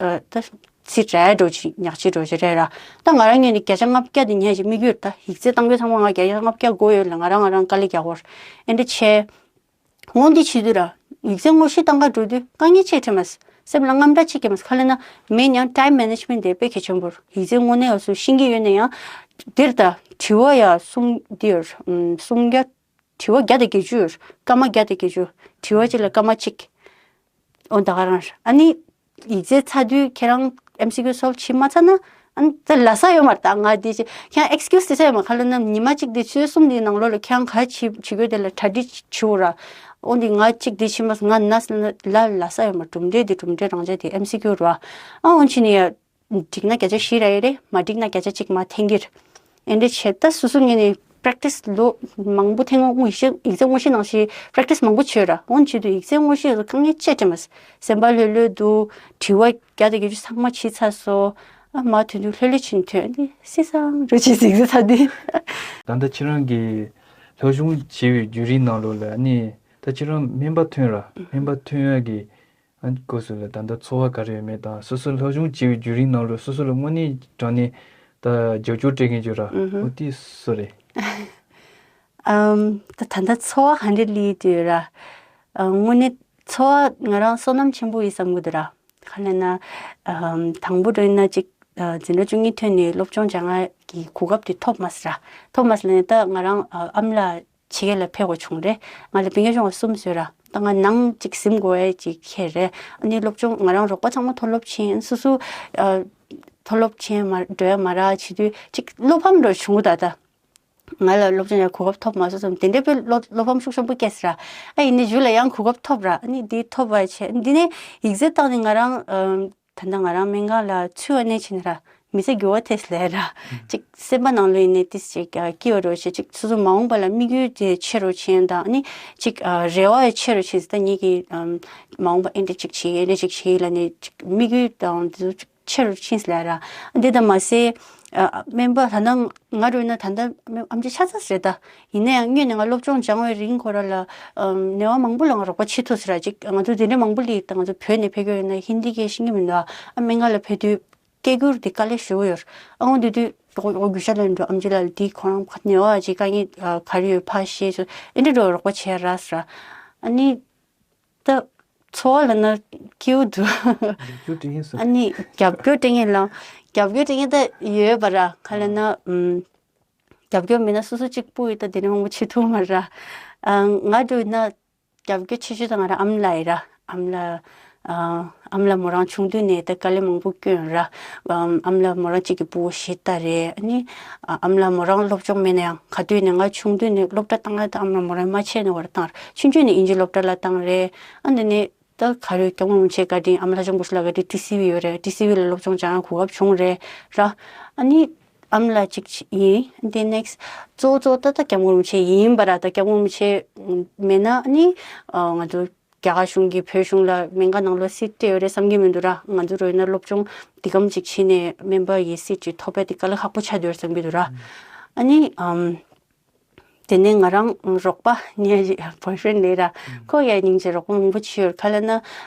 ཨ་ད་ཚིག་རལ་འགྲོ་ཅིག་ཉག་ཅིག་འགྲོ་ཅིག་རེད་ར། ད་ང་རང་ངོས་ནས་བརྒྱ་ཆ་ལྔ་བརྒྱ་དེ་ཉག་ཅིག་དམིགས་ཡུལ་ད་ཡིག་ཚད་བཏང་རྒྱུ་ཚང་མ་ང་བརྒྱ་ཆ་ལྔ་བརྒྱ་དགོས་ཡོད་ལ་ང་རང་ང་རང་དཀའ་ལས་རྒྱག་དགོས་རེད། ཨེ་འདྲ་བྱས། འོ་འདི་བྱེད་དུས་ར། ཡིག་ཚད་དངོས་གཞི་བཏང་ག་འགྲོ་དུས་དཀའ་ངལ་ཅིག་འཕྲད་མ་སོང་། སེམས་ལ་དངངས་སྐྲག་ཅིག་སྐྱེས་མ་སོང་། ག་ལབ་ན་མེད་ཡང་ཊའིམ་མེ་ནེཇ་མེན་ཊི་དེ་དཔེ་གལ་ཆེན་པོ་རེད། ཡིག་ཚད་དངོས་གནས་ཡག་སོ་ཤེས་ཀྱི་ཡོད་ན་ཡང་། འདིར་ད་དྲི་བ་ཡ་གསུམ་འདི་ཡོད་ར། ཨུམ་གསུམ་བརྒྱ། དྲི་བ་བརྒྱ་དང་བརྒྱད་ཅུ་ཡོད། སྐར་མ་བརྒྱ་དང་བརྒྱད་ཅུ། དྲི་བ་གཅིག་ལ་སྐར་མ་གཅིག་འོ་ད་ག་རང་རེད། ཨ་ནི། ཡིག་ཚད་ཚར་དུས་ཁྱེད་རང་ཨེམ་སི་ཀིའུ་སོལབ་བྱེད་མ་ཚར་ན། ཨ་ནི་ད་ལབ་ས་ཡོད་མ་རེད། ད་ང་འདི་བྱེད་ཁྱེད་རང་ཨེག་སི་ཀིའུ་སི་འདི་ས་ཡོད་མ་རེད། ག་ལབ་ན་ཉི་མ་གཅིག་འདི་ཆུ་ཚོད་གསུམ་འདིའི་ནང་ལོགས་ལ་ཁྱེད་རང་ག་རེ་བྱེད་བྱེད་དགོས་དེ་ལ་གྲ་སྒྲིག་བྱེད་དགོས་ར། འོ་འདི་ང་གཅིག་འདི་བྱེད་མ་སོང་ང་ན་ལ་ལབ་ས་ཡོད་མ་རེད། གྲུབ་འབྲས་འདི་གྲུབ་འབྲས་རང་ཆ་དེ་ཨེམ་སི་ཀིའུ་ར། ཨ་འོན་ཕྱིན་ནི་ཡ། འགྲིག་ན་བརྒྱ་ཆ་བཞི་རག་གི་རེད། མ་འགྲིག་ན་བརྒྱ་ཆ་གཅིག་མར་འཐེན་གྱི་རེད། ཨེ་འདྲ་བྱས་ད་སོ་སོ་ངོས་ནས་པེ་རེག་ཊི་སི་ལོ་མང་པོ་འཐེན། དངོས་གཞི་ཡིག་ཚད་དངོས་གཞི་ནང་བཞིན་པེ་རེག་ཊི་སི་མང་པོ་བྱས་ར། འོན་བྱེད་དུས་ཡིག་ཚད་དངོས་གཞི་ལ་དཀའ་ངལ་ཅི་འཕྲད་མ་སོང་། སེམས་པ་ལྷོད་ལྷོད་འདུག་དྲི་བ་བརྒྱ་དང་བརྒྱད་ཅུ་ཚང་མ་བྱས་ཚར་སོང་། ཨ་མར་ཐོན་དུས་ལྷོད་ལྷོད་བྱས་ཐོན་ཏེ་སི་སང་རུ་བྱས་ཡིག་ཚད་ཚར་དུས། ད་ལྟ་ཁྱེད་རང་གིས་སློབ་སྦྱོང་བྱེད་པའི་བརྒྱུད་རིམ་ནང་ལོགས་ལ་ནི་ད་ཁྱེད་རང་སྨན་པ་ཐོན་ར། སྨན་པ་ཐོན་ཡག་གི་ཨ་ནི་སྐབས་སུ་ལ་ད་ལྟ་ཚོར་བ་ག་རེ་ཡོད་མེད་དང་སོ་སོ་སློབ་སྦྱོང་བྱེད་པའི་བརྒྱུད་རིམ་ནང་ལ་སོ་སོ་ལ་དངོས་གནས་དྲང་གནས་ད་རྒྱབ་སྐྱོར་སྤྲད་མཁན་ཅིག་ཡོད་ར། ཨུ་ཧུ། འོ་དེ་སུ་རེད། ཨམ། ད་ད་ལྟ་ཚོར་བ་ག་འདྲ་སླེབས་ཀྱི་ཡོད་ར། ཨ་དངོས་གནས་ཚོར་བ་ང་རང་བསོད་ནམས་ཆེན་པོ་ཡིན་བསམ་གྱི་འདུག་ར། ག་ལབ་ན། ཨམ། དང་པོ་རེད་ན་ཅིག་ཨ་འཛིན་གྲྭ་བཅུ་གཉིས་ཐོན་ནས་སློབ་སྦྱོང་སྦྱང་ཡག་གི་གོ་སྐབས་དེ་ཐོབ་མ་སོང་ར། ཐོབ་མ་སོང་ལབ་ན་ད་ང་རང་ཨ་ཨ་མ་ལགས་ཕྱི་རྒྱལ་ལ་ཕེབས་དགོས་བྱུང་རེད། ང་ལ་སྤུན་ཀྱག་ཆུང་བ་གསུམ་ཡོད་ར། ད་ང་ནང་གཅིག་གཟིམ་དགོས་ཡག་ཅིག་ཁེལ་རེད། ཨ་ནི་སློབ་སྦྱོང་ང་རང་རོགས་པ་ཚང་མ་མཐོ་སློབ་ཕྱིན། སོ་སོ་ཨ་མཐོ་སློབ་ཕྱིན་མ་འགྲོ་ཡག་མ་རག་བྱེད་དུས་ཅིག་བློ་ཕམ་འདྲ་བྱུང་གི་ད་ལྟ། ང་ལ་སློབ་སྦྱོང་ཡག་གོ་སྐབས་ཐོབ་མ་སོང་བསམ་དེ་འདྲའི་དཔེ་བློ་བློ་ཕམ་ཤུགས་ཆེན་པོ་སྐྱེས་སོང་ར། ཨ་ཡིན་ནའི་མཇུག་ལ་ཡང་གོ་སྐབས་ཐོབ་ར། ཨ་ནི་འདི་ཐོབ་པ་བྱས་འདི་ནས་ཡིག་ཚད་བཏང་ནས་ང་རང་ཨམ། ད་ལྟ་ང་རང་སྨན་ཁང་ལ་ཚུད་པ་ནས་ཕྱིན་ར། མི་ཚེ་འགྱུར་བ་ཐེབས་སོང་ལབ་ར། ཅིག་སེམས་པ་ནང་ལོགས་ཡིན་ནའི་ཏོག་ཙམ་ཅིག་སྐྱིད་པ་འདྲ་བྱས། ཅིག་སོ་སོ་མ་འོངས་པ་ལ་དམིགས་ཡུལ་དེ་ཆེ་རུ་ཕྱིན་དང་ཨ་ནི་ཅིག་རེ་བ་ཡང་ཆེ་རུ་ཕྱིན་སོང་། ད་ངེད་ཀྱིས་ཨམ། མ་འོངས་པ་ཨེ་འདྲ་ཅིག་བྱེད་ཨེ་འདྲ་ཅིག་བྱེད་ལབ་ནས་ཅིག་དམིགས་ཡུལ་དང་དེ་ཚོ་ཅིག་ཆེ་རུ་ཕྱིན་སོང་ལབ་ར། འདི་ལྟ་མ་ཟད། ཨ་སྨན་པ་ད་ལྟ་ང་རུ་ཡིན་ན་ད་ལྟ་ཨམ་ཆི་ཆགས་ཚར་ཟེར་ད། ཡིན་ན་ཡང་སྔོན་ནས་ང་སློབ་སྦྱོང་སྦྱང་བའི་རིང་ཁོ་ར་ལ་ཨམ་ནད་པ་མང་པོ་ལ་ང་རོགས་པ་བྱེད་ཐུབ་ཟེར་ར། ཅིག་ང་ཚོ་དེ་འདྲ་མང་པོ་སླེབས་ད་ང་ཚོ་བོད་ནས་ཕེབས་ཀྱི་ཡོད་ན་ཧིན་དི་སྐད་ཤེས་ཀྱི་མི་འདུག་ཨ་སྨན་ཁང་ལ་ཕེབས་དུས་སྐད་སྒྱུར་དེ་དཀའ་ལས་ཞེ་པོ་ཡོད་ར། ཨ་འོ་དེ་དུས་རོགས་རྒྱུ་ཤ་ལ་འགྲོ་ཨམ་ཆི་ལ་དེ་ཁོ་རང་ནད་པ་ཅིག་དཀའ་ངལ་ག་རེ་ཡོད་ཕར་བཤད་ཚུལ་ཨེ་འདྲ་འགྲོ་རོགས་པ་བྱེད་ར་ཟེར་ར། ཨ་ནི། ད་ཚོར་བ་ལབ་ན་སྐྱིད་པོ་འདུག་རྒྱབ་སྐྱོར་སྤྲད་མཁན་སུ། ཨ་ནི་རྒྱབ་སྐྱོར་སྤྲད་མཁན་ལ་རྒྱབ་སྐྱོར་སྤྲད་མཁན་ད་ཡོད་པ་ར། ག་ལབ་ན་ཨུམ། རྒྱབ་སྐྱོར་མེད་ན་སོ་སོ་གཅིག་པུ་ཡིས་ད་དེ་འདྲ་མང་པོ་བྱེད་ཐུབ་མ་ར། ཨ་ང་འདྲ་ཡིན་ན་རྒྱབ་སྐྱོར་ཆེ་ཤོས་ད་ང་རང་ཨ་མ་ལགས་ཡིན་ར། ཨ་མ་ལགས་ཨ་ཨ་མ་ལགས་མོ་རང་ཆུང་དུས་ནས་ད་དཀའ་ལས་མང་པོ་བསྐྱོན་ཡོད་ར། ཨམ་ཨ་མ་ལགས་མོ་རང་གཅིག་གི་ཕྲུ་གུ་གཞི་རྟ་རེད། ཨ་ནི་ཨ་ཨ་མ་ལགས་མོ་རང་སློབ་སྦྱོང་མེད་ན་ཡང་ག་དུས་ནས་ང་ཆུང་དུས་ནས་སློབ་གྲྭ་བཏང་ཡག་ད་ཨ་མ་ལགས་མོ་རང་མ་ཆེ་ནས་བར་བཏང་ར། ཆུང་ཆུང་ནས་དབྱིན་ཇི་སློབ་གྲྭ་ལ་བཏང་རེད། ཨ་འདི་ནས་ད་ག་རེ་སྐྱབས་མགོན་རིན་པོ་ཆེའི་བཀའ་དྲིན་ཨ་མ་ལྷ་ལྕམ་སྐུ་ཞབས་ལགས་བཀའ་དྲིན་ཊི་སི་ཝི་ཡོད་རེད། ཊི་སི་ཝི་ལ་སློབ་སྦྱོང་སྦྱང་ཡག་གོ་སྐབས་བྱུང་རེད་ར། ཨ་ནི་ཨ་མ་ལགས་གཅིག་ཡིན། འདི་ནེག་སི་གཙོ་བོ་གཙོ་བོ་ད་ད་སྐྱབས་མགོན་རིན་པོ་ཆེ་ཡིན་པ་ར། ད་སྐྱབས་མགོན་རིན་པོ་ཆེ་མེད་ན་ཨ་ནི་ང་ཚོ་རྒྱ་གར་གཞུང་གིས་བོད་གཞུང་ལ་སྨན་ཁང་ནང་ལོགས་སིཊ་སྤྲད་ཡོད་རེད་བསམ་གྱི་མི་འདུག་ར། ང་ཚོ་རོལ་ན་སློབ་སྦྱོང་འདི་གམ་ཅིག་བྱས་ནས་སྨན་པ་ཡི་སིཊ་ཅིག་ཐོབ་པ་དེ་དཀའ་ལས་ཁག་པོ་ཆགས་བསྡད་ཡོད་རེད་བསམ་གྱི་འདུག་ར། ཨ་ནི་ཨམ། དེ་ནས་ང་རང་རོགས་པ་ངའི་བོའི་ཧྥི་རེན་ཌི་ལབ་ར། ཁོ་ཡ་སྙིང་རྗེ། རོགས་པ་མང་པོ་བྱས་ཡོད། ག་ལབ་ན་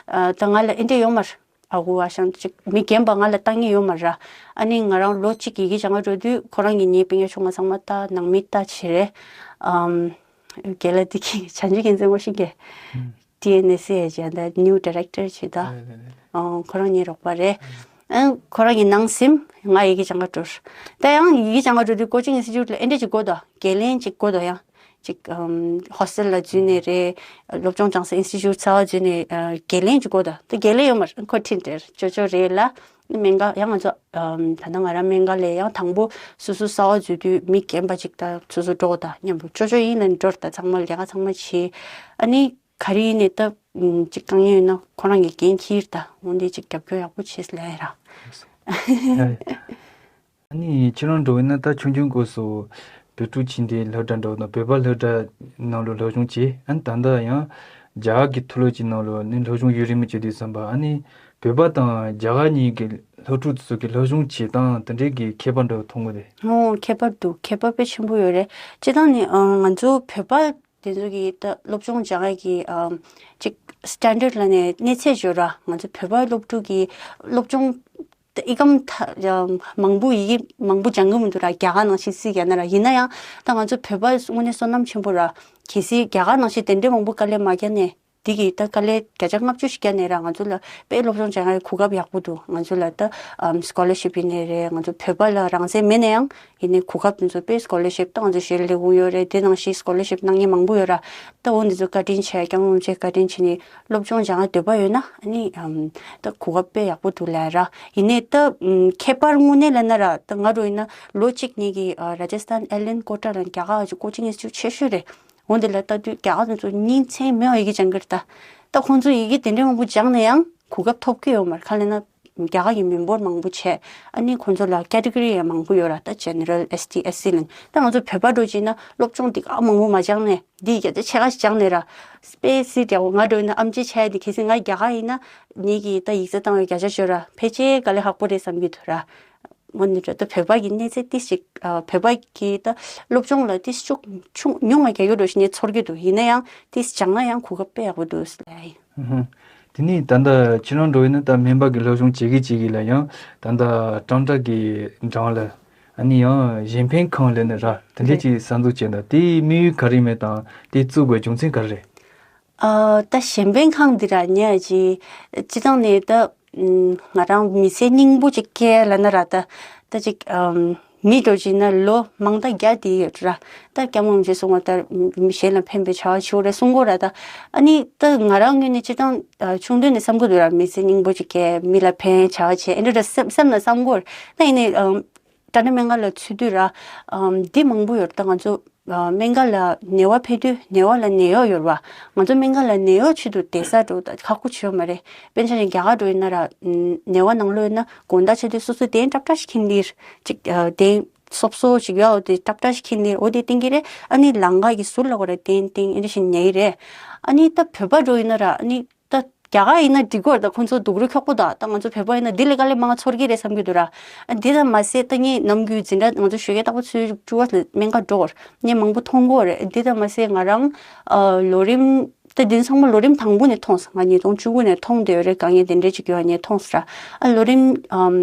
ད་ང་ལ་ཨེ་འདྲ་ཡོད་མ་རེད། ཨ་ཁུ་ཨ་ཞང་ཅིག་མི་རྒན་པ་ང་ལ་ལྟ་མཁན་ཡོད་མ་རེད་ར། ཨ་ནི་ང་རང་ལོ་གཅིག་ཡི་གེ་སྦྱང་ག་འགྲོ་དུས་ཁོ་རང་གིས་ངའི་སྤུན་ཀྱག་ཆུང་བ་ཚང་མ་ལྟ། ནང་མི་ལྟ་བྱས་རེད། ཨམ། རྒན་ལགས་འདི་གི་བྱང་ཆུབ་རྒྱལ་མཚན་ངོ་ཤེས་ཀྱི། ཨུམ། ཊི་ཨེན་ཨེ་སི་ཨེ་ཅེ་ད་ནིའུ་ཌི་རེག་ཊར་བྱས་ད། རེད་རེད་རེད། ཨོ་ཁོ་རང་ངའི་རོགས་པ་རེད། ཨུམ། ཨ་ཁོ་རང་གི་ནང་སེམས་ང་ཡི་གེ་སྦྱང་ག་འགྲོ། ད་ཡང་ཡི་གེ་སྦྱང་ག་འགྲོ་དུས་ཀོ་ཅིང་ཨིན་སི་ཊི་ཊུཊ་ལ་ཨེ་འདྲ་ཅིག་དགོས་དོ། འགན་ལེན་ཅིག་དགོས་དོ་ཡང་། ཅིག་ཨམ་ཧོ་སི་ཊེལ་ལ་འཛུལ་ནས་རེད། སློབ་སྦྱོང་སྦྱང་ས་ཨིན་སི་ཊི་ཊུཊ་གསར་པ་འཛུལ་ནས་ཨ་འགན་ལེན་ཅིག་དགོས་དོ། ད་འགན་ལེན་ཡོད་མ་རེད། ཁོ་ཁྲིད་དེར་ཅོ་ཅོ་རེད་ལ། སྨན་ཁང་ཡང་ང་ཚོ་ཨམ་ད་ལྟ་ང་རང་སྨན་ཁང་ལ་ཡང་དང་པོ་སོ་སོ་གསར་པ་འཛུལ་དུས་མི་རྒན་པ་ཅིག་དང་སོ་སོ་འགྲོ་དང་མཉམ་དུ་ཅོ་ཅོ་ཡིན་ལ་འགྲོ་དང་ཚང་མ་ལས་ཀ་ཚང་མ་བྱེད། ཨ་ནི་ག་རེ་ཡིན་ནའི་ད་ཅིག་དཀའ་ངལ་ཡོད་ན་ཁོ་རང་གིས་འགན་འཁྱེར་ད་འོན་ཏེ་ཅིག་རྒྱབ་སྐྱོར་ཡག་པོ་བྱེད་ལས་ར། ཨ་ནི་ཁྱེད་རང་འགྲོ་བས་ན་ད་ཆུང་ཆུང་སྐབས་སུ་བོད་ཕྲུག་ཕྱི་འབྲེལ་སློབ་གྲྭ་འགྲོ་དང་བོད་པ་སློབ་གྲྭ་ནང་ལ་སློབ་སྦྱོང་བྱས། ཨ་ནི་ད་ལྟ་ཡང་རྒྱ་གར་གྱི་མཐོ་སློབ་ཀྱི་ནང་ལ་ནི་སློབ་སྦྱོང་ཡུན་རིང་མོ་བྱས་དུས་ཙམ་པ་ཨ་ནི་བོད་པ་དང་རྒྱ་གར་གཉིས་ཀྱི་སློབ་ཕྲུག་ཚོ་གི་སློབ་སྦྱོང་བྱེད་སྟངས་དེ་འདྲའི་གི་ཁྱད་པར་འདྲ་མཐོང་གི་རེད། ཨོ་ཁྱད་པར་འདུག་ཁྱད་པར་དཔེ་ཆེན་པོ་ཡོད་རེད། སྤྱིར་བཏང་ནི་ང་ཚོ་བོད་པ་དེ་ཚོ་གི་ད་སློབ་སྦྱོང་སྦྱང་ཡ་གི་ཨམ་ཅིག་སི་ཊན་ཌར་ཌི་ལབ་ནས་གནས་ཚད་ཡོད་ར། ང་ཚོ་བོད་པ་སློབ་ཕྲུག་གི་སློབ་སྦྱོང་ད་ཨི་ཀམ་ད་ཨམ་མང་པོ་ཡི་གེ་མང་པོ་སྦྱང་གི་མི་འདུག་ར། རྒྱ་གར་ནང་བཞིན་སི་རྒྱ་ན་ར། ཡིན་ན་ཡང་ད་ང་ཚོ་བོད་པ་དངོས་གནས་བསོད་ནམས་ཆེན་པོ་ར། གལ་སྲིད་རྒྱ་གར་ནང་བཞིན་དེ་འདྲའི་མང་པོ་དཀའ་ལས་མ་བརྒྱབ་ནས་འདི་གི་ད་དཀའ་ལས་བརྒྱ་ཆ་ལྔ་བཅུ་ཞིག་བརྒྱབ་ནས་ར་ང་ཚོ་ལ་དཔེ་སློབ་སྦྱོང་སྦྱང་ཡ་གོ་སྐབས་ཡག་པོ་འདུག་ང་ཚོ་ལ་ད་ཨམ་སི་ཀོ་ལར་ཤིབ་ཡིན་ནའི་རེད། ང་ཚོ་བོད་པ་ལ་རང་བཙན་མེད་ན་ཡང་ཡིན་ནའི་གོ་སྐབས་དེ་ཚོ་དཔེ་སི་ཀོ་ལར་ཤིབ་ད་ང་ཚོ་གཞི་ལས་ཁུངས་ཡོད་རེད། དེ་ནང་བཞིན་སི་ཀོ་ལར་ཤིབ་གནང་མཁན་མང་པོ་ཡོད་ར། ད་འོ་འདི་ཚོ་བཀའ་དྲིན་ཆེ། སྐྱབས་མགོན་རིན་པོ་ཆེ་བཀའ་དྲིན་ཆེ་ནི་སློབ་སྦྱོང་སྦྱང་ཡ་འདོད་པ་ཡོད་ན་ཨ་ནི་ཨམ་ད་གོ་སྐབས་དཔེ་ཡག་པོ་འདུག་ལབ་ར། ཡིན་ནའི་ད་ཨམ་ཁྱད་པར་དངོས་གནས་ལབ་ན་ར། ད་ང་རང་ཡིན་ན་ལོ་གཅིག་ངེད་ཀྱི་ཨ་ར་ཇ་སི་ཐན་ཨེ་ལན་ཀོ་ཊ་ལ་རྒྱ་གར་གྱི་ཀོ་ཅིང་ཨིན་སི་ཊི་ཊུཊ་ཆེ་ཤོས་རེད། འོ་འདི་ལ་ལྟ་དུས་རྒྱ་གར་དེ་ཚོ་སྙིང་ཚད་མེད་པ་ཡི་གེ་སྦྱང་གི་རེད་ད། ད་ཁོང་ཚོ་ཡི་གེ་དེ་འདྲའི་མང་པོ་སྦྱངས་ན་ཡང་གོ་སྐབས་ཐོབ་ཀྱི་ཡོད་མ་རེད། ག་རེ་ལབ་ན་རྒྱ་གར་གྱི་མི་འབོར་མང་པོ་བྱས། ཨ་ནི་ཁོང་ཚོ་ལ་ཀེ་ཊི་གོ་རི་ཡང་མང་པོ་ཡོད་ར། ད་ཇེ་ནེ་རལ་ཨེས་ཊི་ཨེས་སི་ལབ་ནས། ད་ང་ཚོ་བོད་པ་འདྲ་བྱས་ན་སློབ་སྦྱོང་འདི་ག་མང་པོ་མ་སྦྱངས་ནས་འདི་བརྒྱ་ཆ་ཕྱེད་ཀ་ཞིག་སྦྱངས་ནས་ར། དཔེ་སྲིད་རྒྱ་བོ་ང་འདྲ་ཡིན་ན་ཨམ་ཆི་ཆགས་ཡ་འདི། གལ་སྲིད་ང་རྒྱ་གར་ཡིན་ན་ངེད་ཀྱིས་ད་ཡིག་ཚད་བཏང་བའི་བརྒྱ་ཆ་ཤོད་ར་ཕལ་ཆེར་དཀའ་ལས་ཁག་པོ་རེད་བསམ་གྱི་འདུག་ར། དངོས་གནས་དྲང་ད་བོད་པ་གི་གནས་ཚད་ཏིས་ཅིག་ཨ་བོད་པ་གི་ད་སློབ་སྦྱོང་ལ་ཏིས་ཤུགས་ཆུང་ཉུང་ང་རྒྱག་ཡོད་འགྲོ་ཞིག་ངས་ཚོར་གྱི་འདུག་ཡིན་ན་ཡང་ཏིས་སྦྱང་ན་ཡང་གོ་སྐབས་དཔེ་ཡག་པོ་འདུག་ལབ་ཡིན། ཧུམ། དེ་ནས་ད་ལྟ་ཁྱེད་རང་འགྲོ་ཡིན་ན་ད་སྨན་པ་གི་སློབ་སྦྱོང་བྱེད་གི་བྱེད་གི་ལ་ཡང་ད་ལྟ་ཀྲང་ཀྲ་གི་འགྲམ་ལ་ཨ་ནི་ཡང་གཞན་ཕན་ཁང་ལབ་ནི་ར་དེ་འདྲས་རེད། ཅིག་གསར་འཛུགས་བྱས་འདུག་དེའི་དམིགས་ཡུལ་ག་རེ་མེད་དང་དེ་བཙུགས་པའི་རྒྱུ་མཚན་ག་རེ་རེད། ཨ་ད་གཞན་ཕན་ཁང་འདི་ར་ཉེ་ཅི་སྤྱི་བཏང་ནས་ད་ང་རང་མི་ཚེ་སྙིང་པོ་ཅིག་སྐྱེལ་ལབ་ན་ར་ད་ད་ཅིག་ཨམ་མི་འགྲོ་ཅིག་ན་ལོ་མང་ད་བརྒྱ་དེ་ཡོད་ར། ད་སྐྱབས་མགོན་རིན་པོ་ཆེ་གསུང་བ་ལྟར་མི་གཞན་ལ་ཕན་པའི་བྱ་བ་བྱེད་དགོས་རེད་གསུང་གོ་ར། ད་ཨ་ནི་ད་ང་རང་ངོས་ནས་སྤྱི་བཏང་ཨ་ཆུང་དུས་ནས་བསམ་གི་འདུག་ར། མི་ཚེ་སྙིང་པོ་ཅིག་སྐྱེལ་མི་ལ་ཕན་བྱ་བ་བྱེད་ཨེ་འདྲ་ར་སེམས་སེམས་ལ་བསམ་གོ་ར། ད་ཡིན་ནའི་ཨམ་ཀྲ་ཀྲ་སྨན་ཁང་ལ་ཚུད་དུས་ར། ཨམ་འདི་མང་པོ་ཡོད་ད་ང་ཚོ་ཨ་སྨན་ཁང་ལ་ནད་པ་ཕེབས་དུས་ནད་པ་ལ་ནད་གཡོག་ཡོད་ར། ང་ཚོ་སྨན་ཁང་ལ་ནད་གཡོག་ཆེད་དུ་བསྡད་ས་འགྲོ་ད་ཁག་པོ་ཆེ་ཡོད་མ་རེད། དཔེར་ན་ཆ་བཞག་རྒྱ་གར་འགྲོ་ཡིན་ན་ར། ཨམ་ནད་པ་ནང་ལོགས་ཡིན་ན་དགོང་དག་ཆེ་དུས་སོ་སོའི་གདན་ཀྲབ་ཀྲ་ཞིག་ཁྱེར་ནས་ཅིག་ཨ་གདན་སོབ་སོབ་ཅིག་ཡོད་འོ་དེ་ཀྲབ་ཀྲ་ཞིག་ཁྱེར་ནས་འོ་དེ་བསྟན་གྱི་རེད། ཨ་ནི་ལམ་ཁ་གི་ཟུར་ལ་གོ་ར་གདན་བསྟན་ཨེ་འདྲ་ཞིག་ཉལ་གྱི་རེད། ཨ་ནི་ད་བོད་པ་འགྲོ་ཡིན་ན་ར་ཨ་ནི། ད་རྒྱ་གར་ཡིན་ན་འགྲིག་གི་རེད། ད་ཁོང་ཚོ་སྡུག་རུས་ཁྱོག་པོ་ད། ད་ང་ཚོ་བོད་པ་ཡིན་ན་འདི་ལས་དཀའ་ལས་མང་ཚོར་གྱི་རེད་བསམ་གྱི་འདུག་ར། ཨ་འདི་ད་མ་ཟད་ད་ངས་ནམ་རྒྱུན་འཛིན་གྲྭ་ང་ཚོ་ཞོགས་ཀས་རྟག་པར་ཚོ་བཅུ་པ་ལ་སྨན་ཁང་འགྲོ་གི་རེད། ངས་མང་པོ་མཐོང་གི་རེད། འདི་ད་མ་ཟད་ང་རང་ཨ་ལོ་རིམ་ད་འདི་ཚང་མ་ལོ་རིམ་དང་པོ་ནས་མཐོང་སོང་། ང་ཉིས་སྟོང་བཅུ་དགུ་ནས་མཐོང་བསྡད་ཡོད་རེད། དཀའ་ངལ་དེ་འདྲས་ཅིག་ཡོད་ངས་མཐོང་སོང་ར། ཨ་ལོ་རིམ་ཨམ་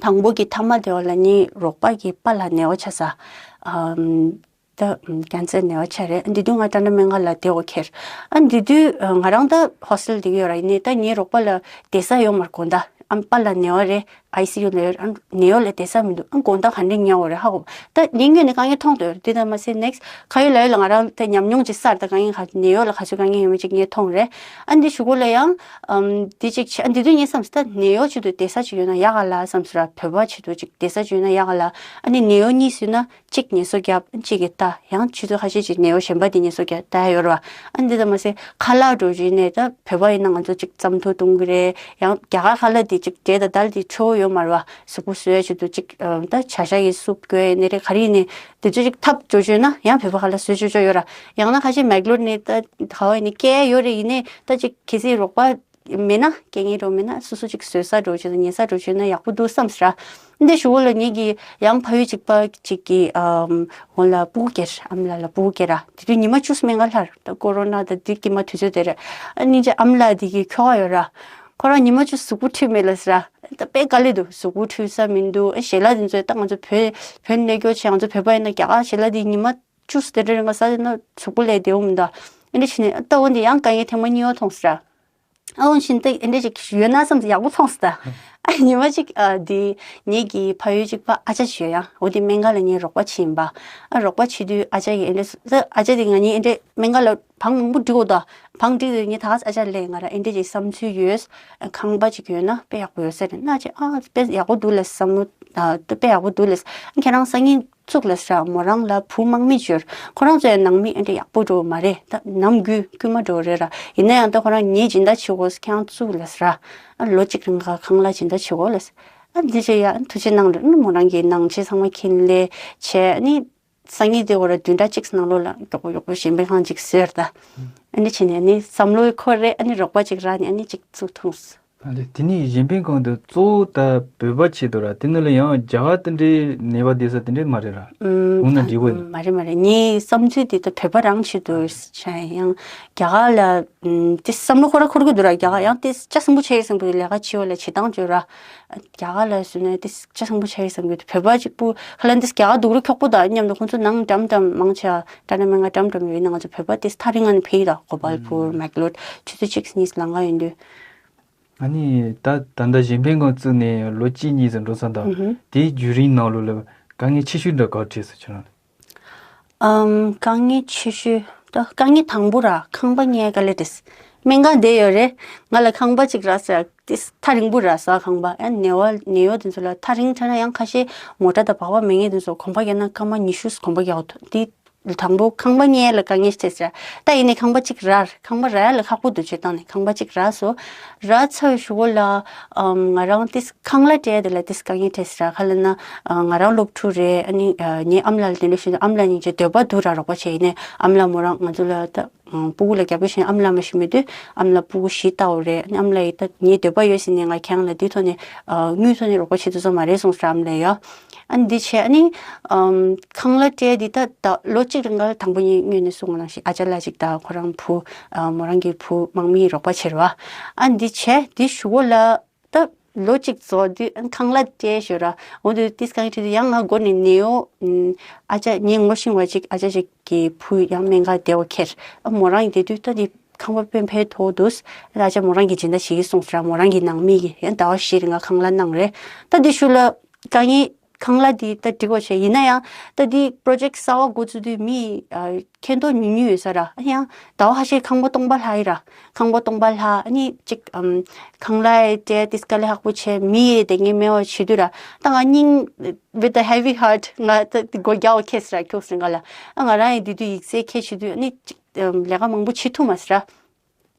དང་པོ་གི་མཐའ་མ་དེ་བ་ལ་ནི་རོགས་པ་གི་པཱ་ལགས་ནད་པ་ཆགས་ས་ཨམ། ད་ཀན་སར་ནད་པ་ཆགས་རེད། འདི་དུས་ང་ཀྲ་ཀྲ་སྨན་ཁང་ལ་བསྡད་དགོས་ཁེལ། ཨ་འདི་དུས་ང་རང་ད་ཧོ་སི་ཊེལ་བསྡད་ཀྱི་ཡོད་ར། ཡིན་ནའི་ད་ངའི་རོགས་པ་ལ་བསྡད་ས་ཡོད་མ་རེད་དགོང་དག་ཨམ་པཱ་ལགས་ནད་པ་རེད། ཨའི་སི་ཡུ་ལ་ཡོད་རེད། ཨ་ནད་གཡོག་ལ་བསྡད་ས་མི་འདུག་ཨ་དགོང་དག་ག་འདྲས་ཉལ་དགོས་རེད་ཧ་གོ། ད་ངའི་ངོས་ནས་དཀའ་ངལ་མཐོང་བསྡད་ཡོད་རེད། དེ་ད་མ་ཟད་ནེག་སི་ཊི་ཁ་ཡོད་ལག་ཡོད་ལ་ང་རང་ད་ཉམས་མྱོང་ཅིག་བསགས་ད་དཀའ་ངལ་ག་ནད་གཡོག་ལ་ག་ཚོད་དཀའ་ངལ་ཡོད་མེད་ཅིག་ངས་མཐོང་རེད། ཨ་འདི་གཞུག་གུ་ལ་ཡང་ཨམ་འདི་ཅིག་བྱས་ཨ་འདི་དུས་ངས་བསམ་སོང་ད་ནད་གཡོག་ཆེད་དུ་བསྡད་ས་ཅིག་ཡོད་ན་ཡག་ག་ལ་བསམ་སོང་ར། བོད་པ་ཆེད་དུ་ཅིག་བསྡད་ས་ཅིག་ཡོད་ན་ཡག་ག་ལ། ཨ་ནི་ནད་གཡོག་གཉིས་ཡོད་ན། གཅིག་ངལ་གསོ་རྒྱབ་གཅིག་གིས་ལྟ་ཡང་ཆུ་ཚོད་ཁ་ཤས་ཅིག་ནད་གཡོག་གཞན་པ་དེ་ངལ་གསོ་རྒྱབ་ལྟ་ཡོད་རེད་བ། ཨ་འདི་ལྟ་མ་ཟད་ཁ་ལག་འགྲོ་རྒྱུ་ནས་ད་བོད་པ་ཡིན་ན་ང་ཚོ་ཅིག་རྩམ་ཐོ་བཏུང་གི་རེད། ཡང་རྒྱ་གར་ཁ་ལག་དེ་ཅིག་འབྲས་དང་དལ་དེ་ཆོ་ཡོད་མ་རེད་བ། གཟུགས་པོ་བཟོ་ཡ་ཆེད་དུ་ཅིག་ད་བྱ་ཤ་ཡི་སུབ་དགོས་ནི་རེད་ག་རེ་ཡིན་ནི་དེ་ཚོ་ཅིག་ཐབས་འགྲོ་བྱུང་ན་ཡང་བོད་པ་ཁ་ལག་བཟོ་ཆོག་ཆོག་ཡོད་ར། ཡང་ན་ཁ་ཤས་མེག་ལོར་ནི་ད་ག་བ་ཡིན་ནི་སྐད་ཡོད་རེད། ཡིན་ནའི་ད་ཅིག་གལ་སྲིད་རོགས་པ། མེད་ན་སྐད་ངན་རོགས་མེད་ན་སོ་སོ་ཅིག་བཟོས་ས་འགྲོ་ཆོག་ཉལ་ས་འགྲོ་ཆོག་ན་ཡག་པོ་འདུག་བསམ་སྲ། འདི་ཞུ་བོ་ལ་ངེད་ཀྱི་ཡང་ཕ་ཡུལ་གཅིག་པ་གཅིག་གི་ཨམ་འོ་ལ་སྤུ་གུ་སྐྱེས་ཨམ་ལ་ལ་སྤུ་གུ་སྐྱེས་ར། དེ་དུས་ཉི་མ་བཅུ་སྨན་ཁང་ལྷར་ད་ཀོ་རོ་ན་ད་འདི་དཀྱིལ་མ་དུས་ཚོད་དེ་རེད། ཨ་ནི་ཅི་ཨམ་ལ་དེ་གི་ཁྱོ་ག་ཡོད་ར། ཁོ་རང་ཉི་མ་བཅུ་གཟུགས་པོ་འཁྲུད་མེད་ལ་སྲ། ད་དཔེ་དཀའ་ལས་འདུག་གཟུགས་པོ་འཁྲུད་ས་མི་འདུག་ཨ་ཞལ་ལག་དེ་ཚོ་ད་ང་ཚོ་བོད་བོད་ནས་སྐྱོ་ཆེ་ང་ཚོ་བོད་པ་ཡིན་ན་རྒྱ་གར་ཞལ་ལག་དེ་ཉི་མ་བཅུ་དེ་འདྲ་རིང་ག་ཟ་དེ་ན་གཟུགས་པོ་ལས་བདེ་བོ་མི་འདུག་ཨ་འདྲ་བྱས་ནས་ད་འོ་འདི་ཡང་དཀའ་ངལ་ཐེངས་མ་གཉིས་པ་མཐོང་སྲ། ཨ་འོ་བཞིན་ཏེ་ཨེ་འདྲ་ཅིག་ཡོད་ན་བསམ་ཡག་པོ་མཐོང་སྟེ། ཨ་ ཉི་མ་གཅིག་ཨ་དེ་ངེད་ཀྱི་ཕ་ཡུལ་གཅིག་པ་ཨ་ཅག་ཅིག་ཡོད་ཡ། འོ་དེ་སྨན་ཁང་ལ་ངའི་རོགས་པ་བྱེད་ཡིན་པ། ཨ་རོགས་པ་བྱེད་དུས་ཨ་ཅག་གིས་ཨེ་འདྲ་ཨ་ཅག་དེ་ང་གཉིས་ཨེ་འདྲ་སྨན་ཁང་ལ་བང་མང་པོ་སྒྲིག་འོ་ད། བང་སྒྲིག་དུས་ངས་ད་ག་ཨ་ཅག་ལས་ང་ར་ཨེ་འདྲ་ཅིག་བསམ་ཚུལ་ཡོད། ཁང་པ་ཅིག་ཡོད་ན་དཔེ་ཡག་པོ་ཡོད་ས་རེད་ན་ཅེ། ཨ་དཔེ་ཡག་པོ་འདུག་ལས་བསམ་བློ་ཨ་དཔེ་ཡག་པོ་འདུག་ལས། ཁྱེད་རང་སང་ཉིན་བཙུགས་ལས་ར། མོ་རང་ལ་བུ་དམག་མི་བྱོས། ཁོ་རང་ཚོའི་ནང་མི་ཨེ་འདྲ་ཡག་པོ་འགྲོ་མ་རེད། ད་ནམ་རྒྱུན་དཀྱུས་མ་འགྲོ་རེད་ར། ཡིན་ན་ཡང་ད་ཁོ་རང་ངའི་སྦྱིན་བདག་བྱེད་དགོས། ཁྱེད་རང་བཙུགས་ལས་ར། ཨ་ལོ་གཅིག་རིང་ག་ཁང་གླ་སྦྱིན་བདག་བྱེད་དགོས་ལས། ཨ་འདི་བྱས་ཡ་ཐུགས་རྗེ་གནང་རེད། མོ་རང་གི་ནང་ཆས་ཚང་མ་ཁྱེར་ལས་བྱས་ནི། སང་ཉིན་དེ་འོ་ར་བདུན་ཕྲག་གཅིག་ནང་ལོགས་ལ་མགྱོགས་པོ་མགྱོགས་པོ་གཞན་པའི་ཁང་ཅིག་བཟོས་ར་ད། ཨ་ནི་བྱས་ནས་ཨ་ནི་བསམ་བློའི་འཁོར་རེ་ཨ་ནི་རོགས་པ་ཅིག་རག་ནས་ཨ་ནི་ཅིག་བཙུགས་ཐུབ་སོང་། ཨ་ལེ། དེ་ནས་གཞན་ཕན་ཁང་དུ་གཙོ་བོ་ད་བོད་པ་ཆེད་དུ་ར། དེ་ནི་ལ་ཡང་རྒྱ་གར་དེ་འདྲའི་ནད་པ་བསྡད་ས་དེ་འདྲའི་མ་རེད་ར། ཨུམ། འོ་ན་འགྲིག་གོ། ཨུམ། མ་རེད་མ་རེད། ངའི་བསམ་ཚུལ་དེ་ད་བོད་པ་རང་ཆེད་དུ་བྱས་ཡང་རྒྱ་གར་ལ་ཨུམ་དེ་བསམ་བློ་ཁོ་ར་འཁོར་གི་འདུག་ར། རྒྱ་གར་ཡང་དེ་ལྕགས་ཟིང་པོ་ཆེ་ཟིང་པོའི་ལས་ཀ་བྱེད་བ་ལ་བྱེད་སྟངས་བྱོས་ར། རྒྱ་གར་ལ་སུ་ནས་དེ་ལྕགས་ཟིང་པོ་ཆེ་ཟིང་གི་བོད་པ་གཅིག་པུ་ཁ་ལན་དེ་རྒྱ་གར་སྡུག་རུ་འཁྱོག་པོ་དང་མཉམ་དུ་ཁོང་ཚོ་ནང་འགྲམ་འགྲམ་མང་ཆེ་ཨ་ཀྲ་ན་མེ་ང་འགྲམ་འགྲམ་ཡོད་ན་ང་ཚོ་བོད་པ་དེ་ཐག་རིང་ང་ནས་ཕེབས་ཡི་ད། གོ་པལ་པུར་མེག་ལོར་ཆུ་ཚོད་གཅིག་གཉིས་ལམ་ཁ་ཡོང་དུས། ཨ་ནི་ད་ད་ལྟ་གཞན་ཕན་ཁང་བཙུགས་ནས་ལོ་གཅིག་གཉིས་ཙམ་འགྲོ་ཚར་འདུག་ཨུ་ཧུམ། དེའི་བརྒྱུད་རིམ་ནང་ལོགས་ལ་དཀའ་ངལ་ཆེ་ཤོས་འདྲ་ག་རེ་འཕྲད་སོང་ཁྱེད་རང་ལ། ཨམ། དཀའ་ངལ་ཆེ་ཤོས་ད་དཀའ་ངལ་དང་པོ་ར་ཁང་པ་ཉོ་ག་ལེ་དེས། སྨན་ཁང་བསྡད་ཡོད་རེད། ང་ལ་ཁང་པ་གཅིག་རག་ཟེར་དེས་ཐག་རིང་པོ་རག་ཟེར། ཁང་པ་ཨ་ནེ་བ་ནེ་ཡོ་དེ་ཚོ་ལ་ཐག་རིང་དྲགས་ན་ཡང་ཁ་ཤས་མོ་ཊ་དང་སྦག་སྦག་མེད་མཁན་དེ་ཚོ་གོམ་པ་རྒྱག་ན་སྐར་མ་ཉི་ཤུ་གོམ་པ་རྒྱག་འོ་ཐོ་དེ། དང་པོ་ཁང་པ་ཉོ་ལ་དཀའ་ངལ་འཕྲད་ཟེར། ད་ཡིན་ནའི་ཁང་པ་གཅིག་རག་ཁང་པ་རག་ཡ་ལ་ཁག་པོ་འདུག་བྱས་བཏང་ནས་ཁང་པ་གཅིག་རག་སོང་། རག་ཚར་བའི་གཞུག་གུ་ལ་ཨམ་ང་རང་དེས་ཁང་གླ་སྤྲད་དེ་ལ་དེས་དཀའ་ངལ་འཕྲད་ཟེར། ག་ལ་ན་ང་རང་སློབ་ཕྲུག་རེད། ཨ་ནི་ངའི་ཨམ་ལགས་ལ་དེ་འདྲ་ཞུས་ནས་ཨམ་ལགས་སྙིང་རྗེ་འདོད་པ་འདུག་ར་རོགས་པ་བྱས། ཡིན་ནའི་ཨམ་ལགས་མོ་རང་ང་ཚོ་ལ་ད་ཨམ་སྤུ་གུ་ལ་རྒྱབ་སྐྱོར་བྱེད་ཨམ་ལགས་མ་ཞུ་མི་འདུག་ཨམ་ལགས་སྤུ་གུ་བཞི་ལྟ་བུ་རེད། ཨ་ནི་ཨམ་ལགས་ཡིས་ད་ངའི་འདོད་པ་ཡོད་ཟེར་ནས་ང་ཁྱེད་རང་ལ་དེའི་ཐོག་ནས་དངུལ་ཐོག་ནས་རོགས་པ་བྱེད་ཐུབ་ས་མ་རེད་གསུངས་སོང་ཨམ་ལགས་ཡ། ཨ་ནི་འདི་བྱས་ཨ་ནི་ཨམ་ཁང་གླ་སྤྲད་འདི་ད་ད་ལོ་གཅིག་རིང་ག་ལ་དང་པོ་ཉིད་སྔོན་ནས་གསུངས་པ་ནང་བཞིན་ཨ་ཅག་ལགས་གཅིག་དང་ཁོ་རང་བུ་ཨ་མོ་རང་གི་བུ་དམག་མིའི་རོགས་པ་བྱེད་ར་བ། ཨ་ནི་འདི་བྱས་འདི་ཞུ་གོ་ལ། ད་ལོ་གཅིག་རྫོགས་དུས་ཨ་ནི་ཁང་གླ་སྤྲད་ཞོར་ར་འོ་དུས་ཏིས་ཁང་ཁྲིད་དུས་ཡང་ང་སྒོ་ནས་ནེའུ་ཨ་ཅག་ངའི་ངོ་ཤེས་པ་གཅིག་ཨ་ཅག་གཅིག་གི་བུ་ཡང་སྨན་ཁང་བསྡད་པ་ཁྱེར། ཨ་མོ་རང་ཡིན་དེ་དུས་ད་འདི་ཁང་པ་དཔེ་ཕན་ཐོགས་འདུག་ཨ་ཅག་མོ་རང་གི་སྦྱིན་བདག་བྱེད་ཀྱི་གསུངས་སོང་ར། མོ་རང་གི་ནང་མི་གི་ཡང་ཟླ་བ་བཞི་རིང་ང་ཁང་གླ་གནང་རེད། ད་འདི་ཞུ་ལ་དཀའ་ངལ་ཁང་གླ་འདི་ད་འགྲིག་པ་བྱས། ཡིན་ན་ཡང་ད་འདི་པྲོ་ཇེག་གསར་པ་འགོ་བཙུགས་དུས་མི་ཨ་ཁེ་ཏོ་ཉུང་ཉུང་ཡོད་ས་ར། ཨ་ཡང་ཟླ་བ་ཁ་ཤས་ཁང་པ་སྟོང་པ་ལྷག་ཡི་ར། ཁང་པ་སྟོང་པ་ལྷག་ཨ་ནི་གཅིག་ཨམ་ཁང་གླ་ཡི་སྤྲད་དེ་དཀའ་ལས་ཁག་པོ་བྱས་མི་ཡི་དེ་ངས་སྨྲ་བ་བྱེད་དུས་ར། ད་ང་སྙིང་with a heavy heart ང་ད་སྒོ་རྒྱག་པ་ཁེལ་སོང་ར། ཁྱུག་སེང་ག་ལ་ཨ་ང་རང་ཡི་དེ་དུས་ཡིག་ཚད་ཁྱད་ཆེ་དུས་ཨ་ནི་གཅིག་ཨམ་ལས་ཀ་མང་པོ་བྱེད་ཐུབ་མ་སོང་ར།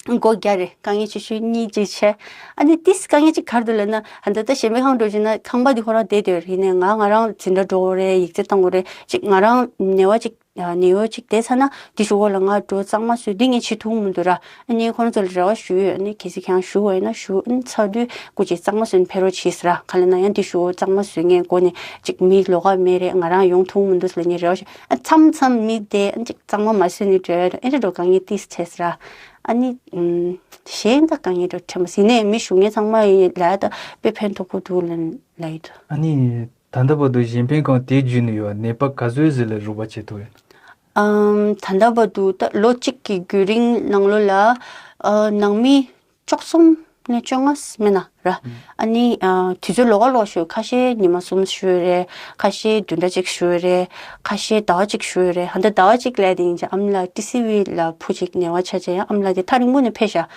སྒོ་རྒྱག་རེད། དཀའ་ངལ་ཆེ་ཤོས་གཉིས་གཅིག་བྱས། ཨ་ནི་ཏིས་དཀའ་ངལ་གཅིག་ག་རེ་འདུག་ལབ་ན་ཧ་ད་ད་གཞན་པའི་ཁང་འགྲོ་བྱས་ན་ཁང་པ་འདི་ཁོ་རང་བསྡད་བསྡད་ཡོད་རེད། ཡིན་ནའི་ང་ང་རང་འཛིན་གྲྭ་འགྲོ་དགོས་རེད། ཡིག་ཚད་བཏང་དགོས་རེད། གཅིག་ང་རང་ནེ་བ་གཅིག་ནེའུ་ཡོག་གཅིག་བསྡད་ཚར་ན་འདི་ཞུ་གོ་ལ་ང་འགྲོ་གཙང་མ་བཟོས་འདི་ངས་བྱེད་ཐུབ་མི་འདུག་ར། ཨ་ནི་ཁོང་ཚོ་ལ་རེ་བ་ཞུས་ཡོད། ཨ་ནི་གལ་སྲིད་ཁྱེད་རང་ཞུ་བ་ཡིན་ན་ཞུ། ཨ་ནི་ཚར་དུས་སྐུ་མཁྱེན་གཙང་མ་བཟོས་ནས་ཕེབས་རོགས་བྱེད་ཟེར་ར། ག་ལ་ན་ཡང་འདི་ཞུ་གཙང་མ་བཟོས་ངས་སྒོ་ནས་གཅིག་མི་ལོགས་ཀ་མེད་རེད། ང་རང་ཡོང་ཐུབ་མི་འདུག་ཟེར་ལ་ངས་རེ་བ་ཞུས། ཨ་མཚམས་མཚམས་མི་བསྡད་ཨ་ནི་གཅིག་གཙང་མ་མ་བཟོས་ནས་འགྲོ་ཡ་རེད། ཨེ་འདྲ་འགྲོ་དཀའ་ངལ་ཏིས་འཕྲད་ཟེར་ར། ཨ་ནི་གཞན་ད་དཀའ་ངལ་འགྲོ་འཕྲད་མ་སྲིད་ནས་མི་ཞུ་མཁན་ཚང་མ་ཡིན་ལ་ད་དཔེ་ཕན་ཐོགས་པོ་འདུག་ལ་ལ་ཡོད། ཨ་ནི། ད་ལྟ་བར་དུ་གཞན་ཕན་ཁང་དེའི་བརྒྱུད་ནས་ཡོད་ནད་པ་ག་ཚོད་ཟིག་ལ་རོགས་པ་བྱེད་ཐུབ་ཡོད། ཨམ། ད་ལྟ་བར་དུ་ད་ལོ་གཅིག་གི་བརྒྱུད་རིམ་ནང་ལོགས་ལ་ཨ་ནང་མི་བཅུ་གསུམ་ནས་བཅོ་ལྔ་མིན་ན་ར། ཨ་ནི་ཨ་དུས་ཚོད་ལོགས་ཀ་ལོགས་ཞུ། ཁ་ཤས་ཉི་མ་གསུམ་ཞུ་རེད། ཁ་ཤས་བདུན་ཕྲག་གཅིག་ཞུ་རེད། ཁ་ཤས་ཟླ་བ་གཅིག་ཞུ་རེད། ཧ་ད་ཟླ་བ་གཅིག་ལས་དེ་ཡིན་ཅེ་ཨམ་ལ་ཊི་སི་ཝི་ལ་བུ་གཅིག་ནད་པ་ཆགས་ཅེ་ཡང་ཨམ་ལ་དེ་ཐག་རིང་པོ་ནས་ཕེབས་ཤག་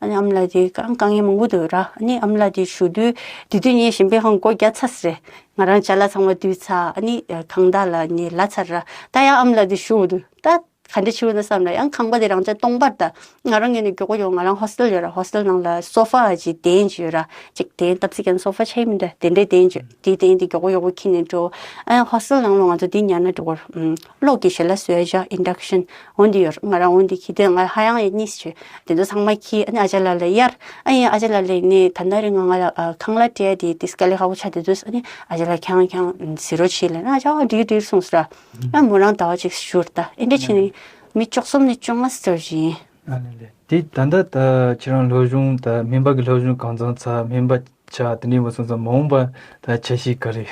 ཨ་ནི་ཨམ་ལ་དེ་གང་དཀའ་ངལ་མང་པོ་འདུག་ར། ཨ་ནི་ཨམ་ལ་དེ་ཞུ་དུས་དེ་དུས་ངས་གཞན་ཕན་ཁང་སྒོ་རྒྱག་ཚར་ཟེར། ང་རང་ཅ་ལག་ཚང་མ་བསྡུས་ཚར། ཨ་ནི་ཁང་བདག་ལ་ངས་ལབ་ཚར་ར། ད་ཡང་ཨམ་ལ་དེ་ཞུ་འདུག་ད་ག་འདྲ་ཞུ་ན་བསམ་ལ་ཡང་ཁང་པ་དེ་རང་ཅག་སྟོང་པར་ད་ང་རང་ངོས་ནས་མགྱོགས་པོ་ཡོང་། ང་རང་ཧོ་སི་ཊེལ་ཡོད་ར། ཧོ་སི་ཊེལ་ནང་ལ་སོ་ཕ་ཅིག་གདན་ཅིག་ཡོད་ར། ཅིག་གདན་སྟབས་ཚིག་ཀྱང་སོ་ཕ་ཆ་ཡི་མི་འདྲ་དེ་འདྲའི་གདན་ཅིག་དེའི་གདན་དེ་མགྱོགས་པོ་མགྱོགས་པོ་ཁྱེར་ནས་འགྲོ། ཨ་ཧོ་སི་ཊེལ་ནང་ལ་ང་ཚོ་དེ་ཉར་ན་འགྲོ་གོ། གློག་གི་ཞལ་ལག་བཟོ་ཡ་ཅིག་ཨིན་ཌག་ཤན་འོ་འདི་ཡོད་ར། ང་རང་འོ་འདི་ཁྱེར་དེ་ང་ཧ་ཡང་ཡ་གཉིས་བྱོས། དེ་ཚོ་ཚང་མ་ཁྱེར་ཨ་ནི་ཨ་ཅག་ལགས་ལ་གཡར། ཨ་ཡིན་ཨ་ཅག་ལགས་ལ་ནི་ད་ལྟ་རིང་ང་ང་ལ་ཨ་ཁང་གླ་སྤྲད་དེ་དེ་དཀའ་ལས་ཁག་པོ་ཆགས་དེ་དུས་ཨ་ནི་ཨ་ཅག་ལགས་ཁྱང་ཁྱང་ཟེར་རོགས་བྱེད་ལབ་ན་ཨ་ཅག་ཨ་འགྲིག་འགྲིག་གསུངས་སོང་ར། ཨ་མོ་རང་ཟླ་བ་གཅིག་བཞུར་ད་ཨེ་འདྲ་བྱས་ནས་མི་བཅུ་གསུམ་ནས་བཅོ་ལྔ་ཟེར་བཞིན། ཨ་ལེ་ལེ། དེ་ད་ལྟ་ད་ཁྱེད་རང་སློབ་སྦྱོང་ད་སྨན་པ་གི་སློབ་སྦྱོང་གང་ཚང་ཚར་སྨན་པ་ཆགས་དེ་འདྲའི་མ་སོང་ཙང་མ་འོངས་པ་ད་འཆར་གཞི་ག་རེ།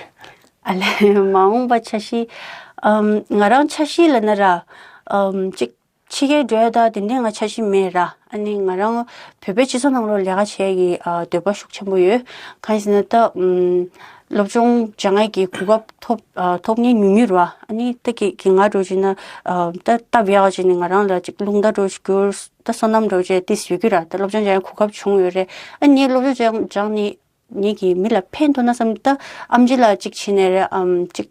ཨ་ལེ་མ་འོངས་པ་འཆར་གཞི། ཨམ་ང་རང་འཆར་གཞི་ལབ་ན་ར། ཨམ་གཅིག་ཕྱི་རྒྱལ་འགྲོ་ཡ་ད་དེ་འདྲའི་ང་འཆར་གཞི་མེད་ར། ཨ་ནི་ང་རང་བོད་པའི་སྤྱི་ཚོགས་ནང་ལོགས་ལས་ཀ་བྱེད་ཡ་གི་ཨ་འདོད་པ་ཤུགས་ཆེན་པོ་ཡོད། གང་ཡིན་ཟེར་ན་ད་ཨམ་སློབ་སྦྱོང་སྦྱང་ཡ་གི་གོ་སྐབས་ཐོབ་ཨ་ཐོབ་མཁན་ཉུང་ཉུང་རེད་བ། ཨ་ནི་ད་གི་གི་ང་འགྲོ་བྱས་ན་ཨ་ད་སྟབས་ཡག་བྱས་ནས་ང་རང་ལ་ཅིག་རླུང་རྟ་འགྲོ་བཞིན་གྱུར་ད་སོ་ནམ་འགྲོ་བྱས་ཏིས་ཡོད་ཀྱི་ར། ད་སློབ་སྦྱོང་སྦྱང་ཡ་གོ་སྐབས་བྱུང་ཡོད་རེད། ཨ་ངས་སློབ་སྦྱོང་སྦྱང་སྦྱངས་ནས་ངེད་ཀྱི་མི་ལ་ཕན་ཐོགས་ན་བསམ། ད་ཨམ་ཆི་ལ་གཅིག་བྱས་ནས་རེད། ཨམ་གཅིག་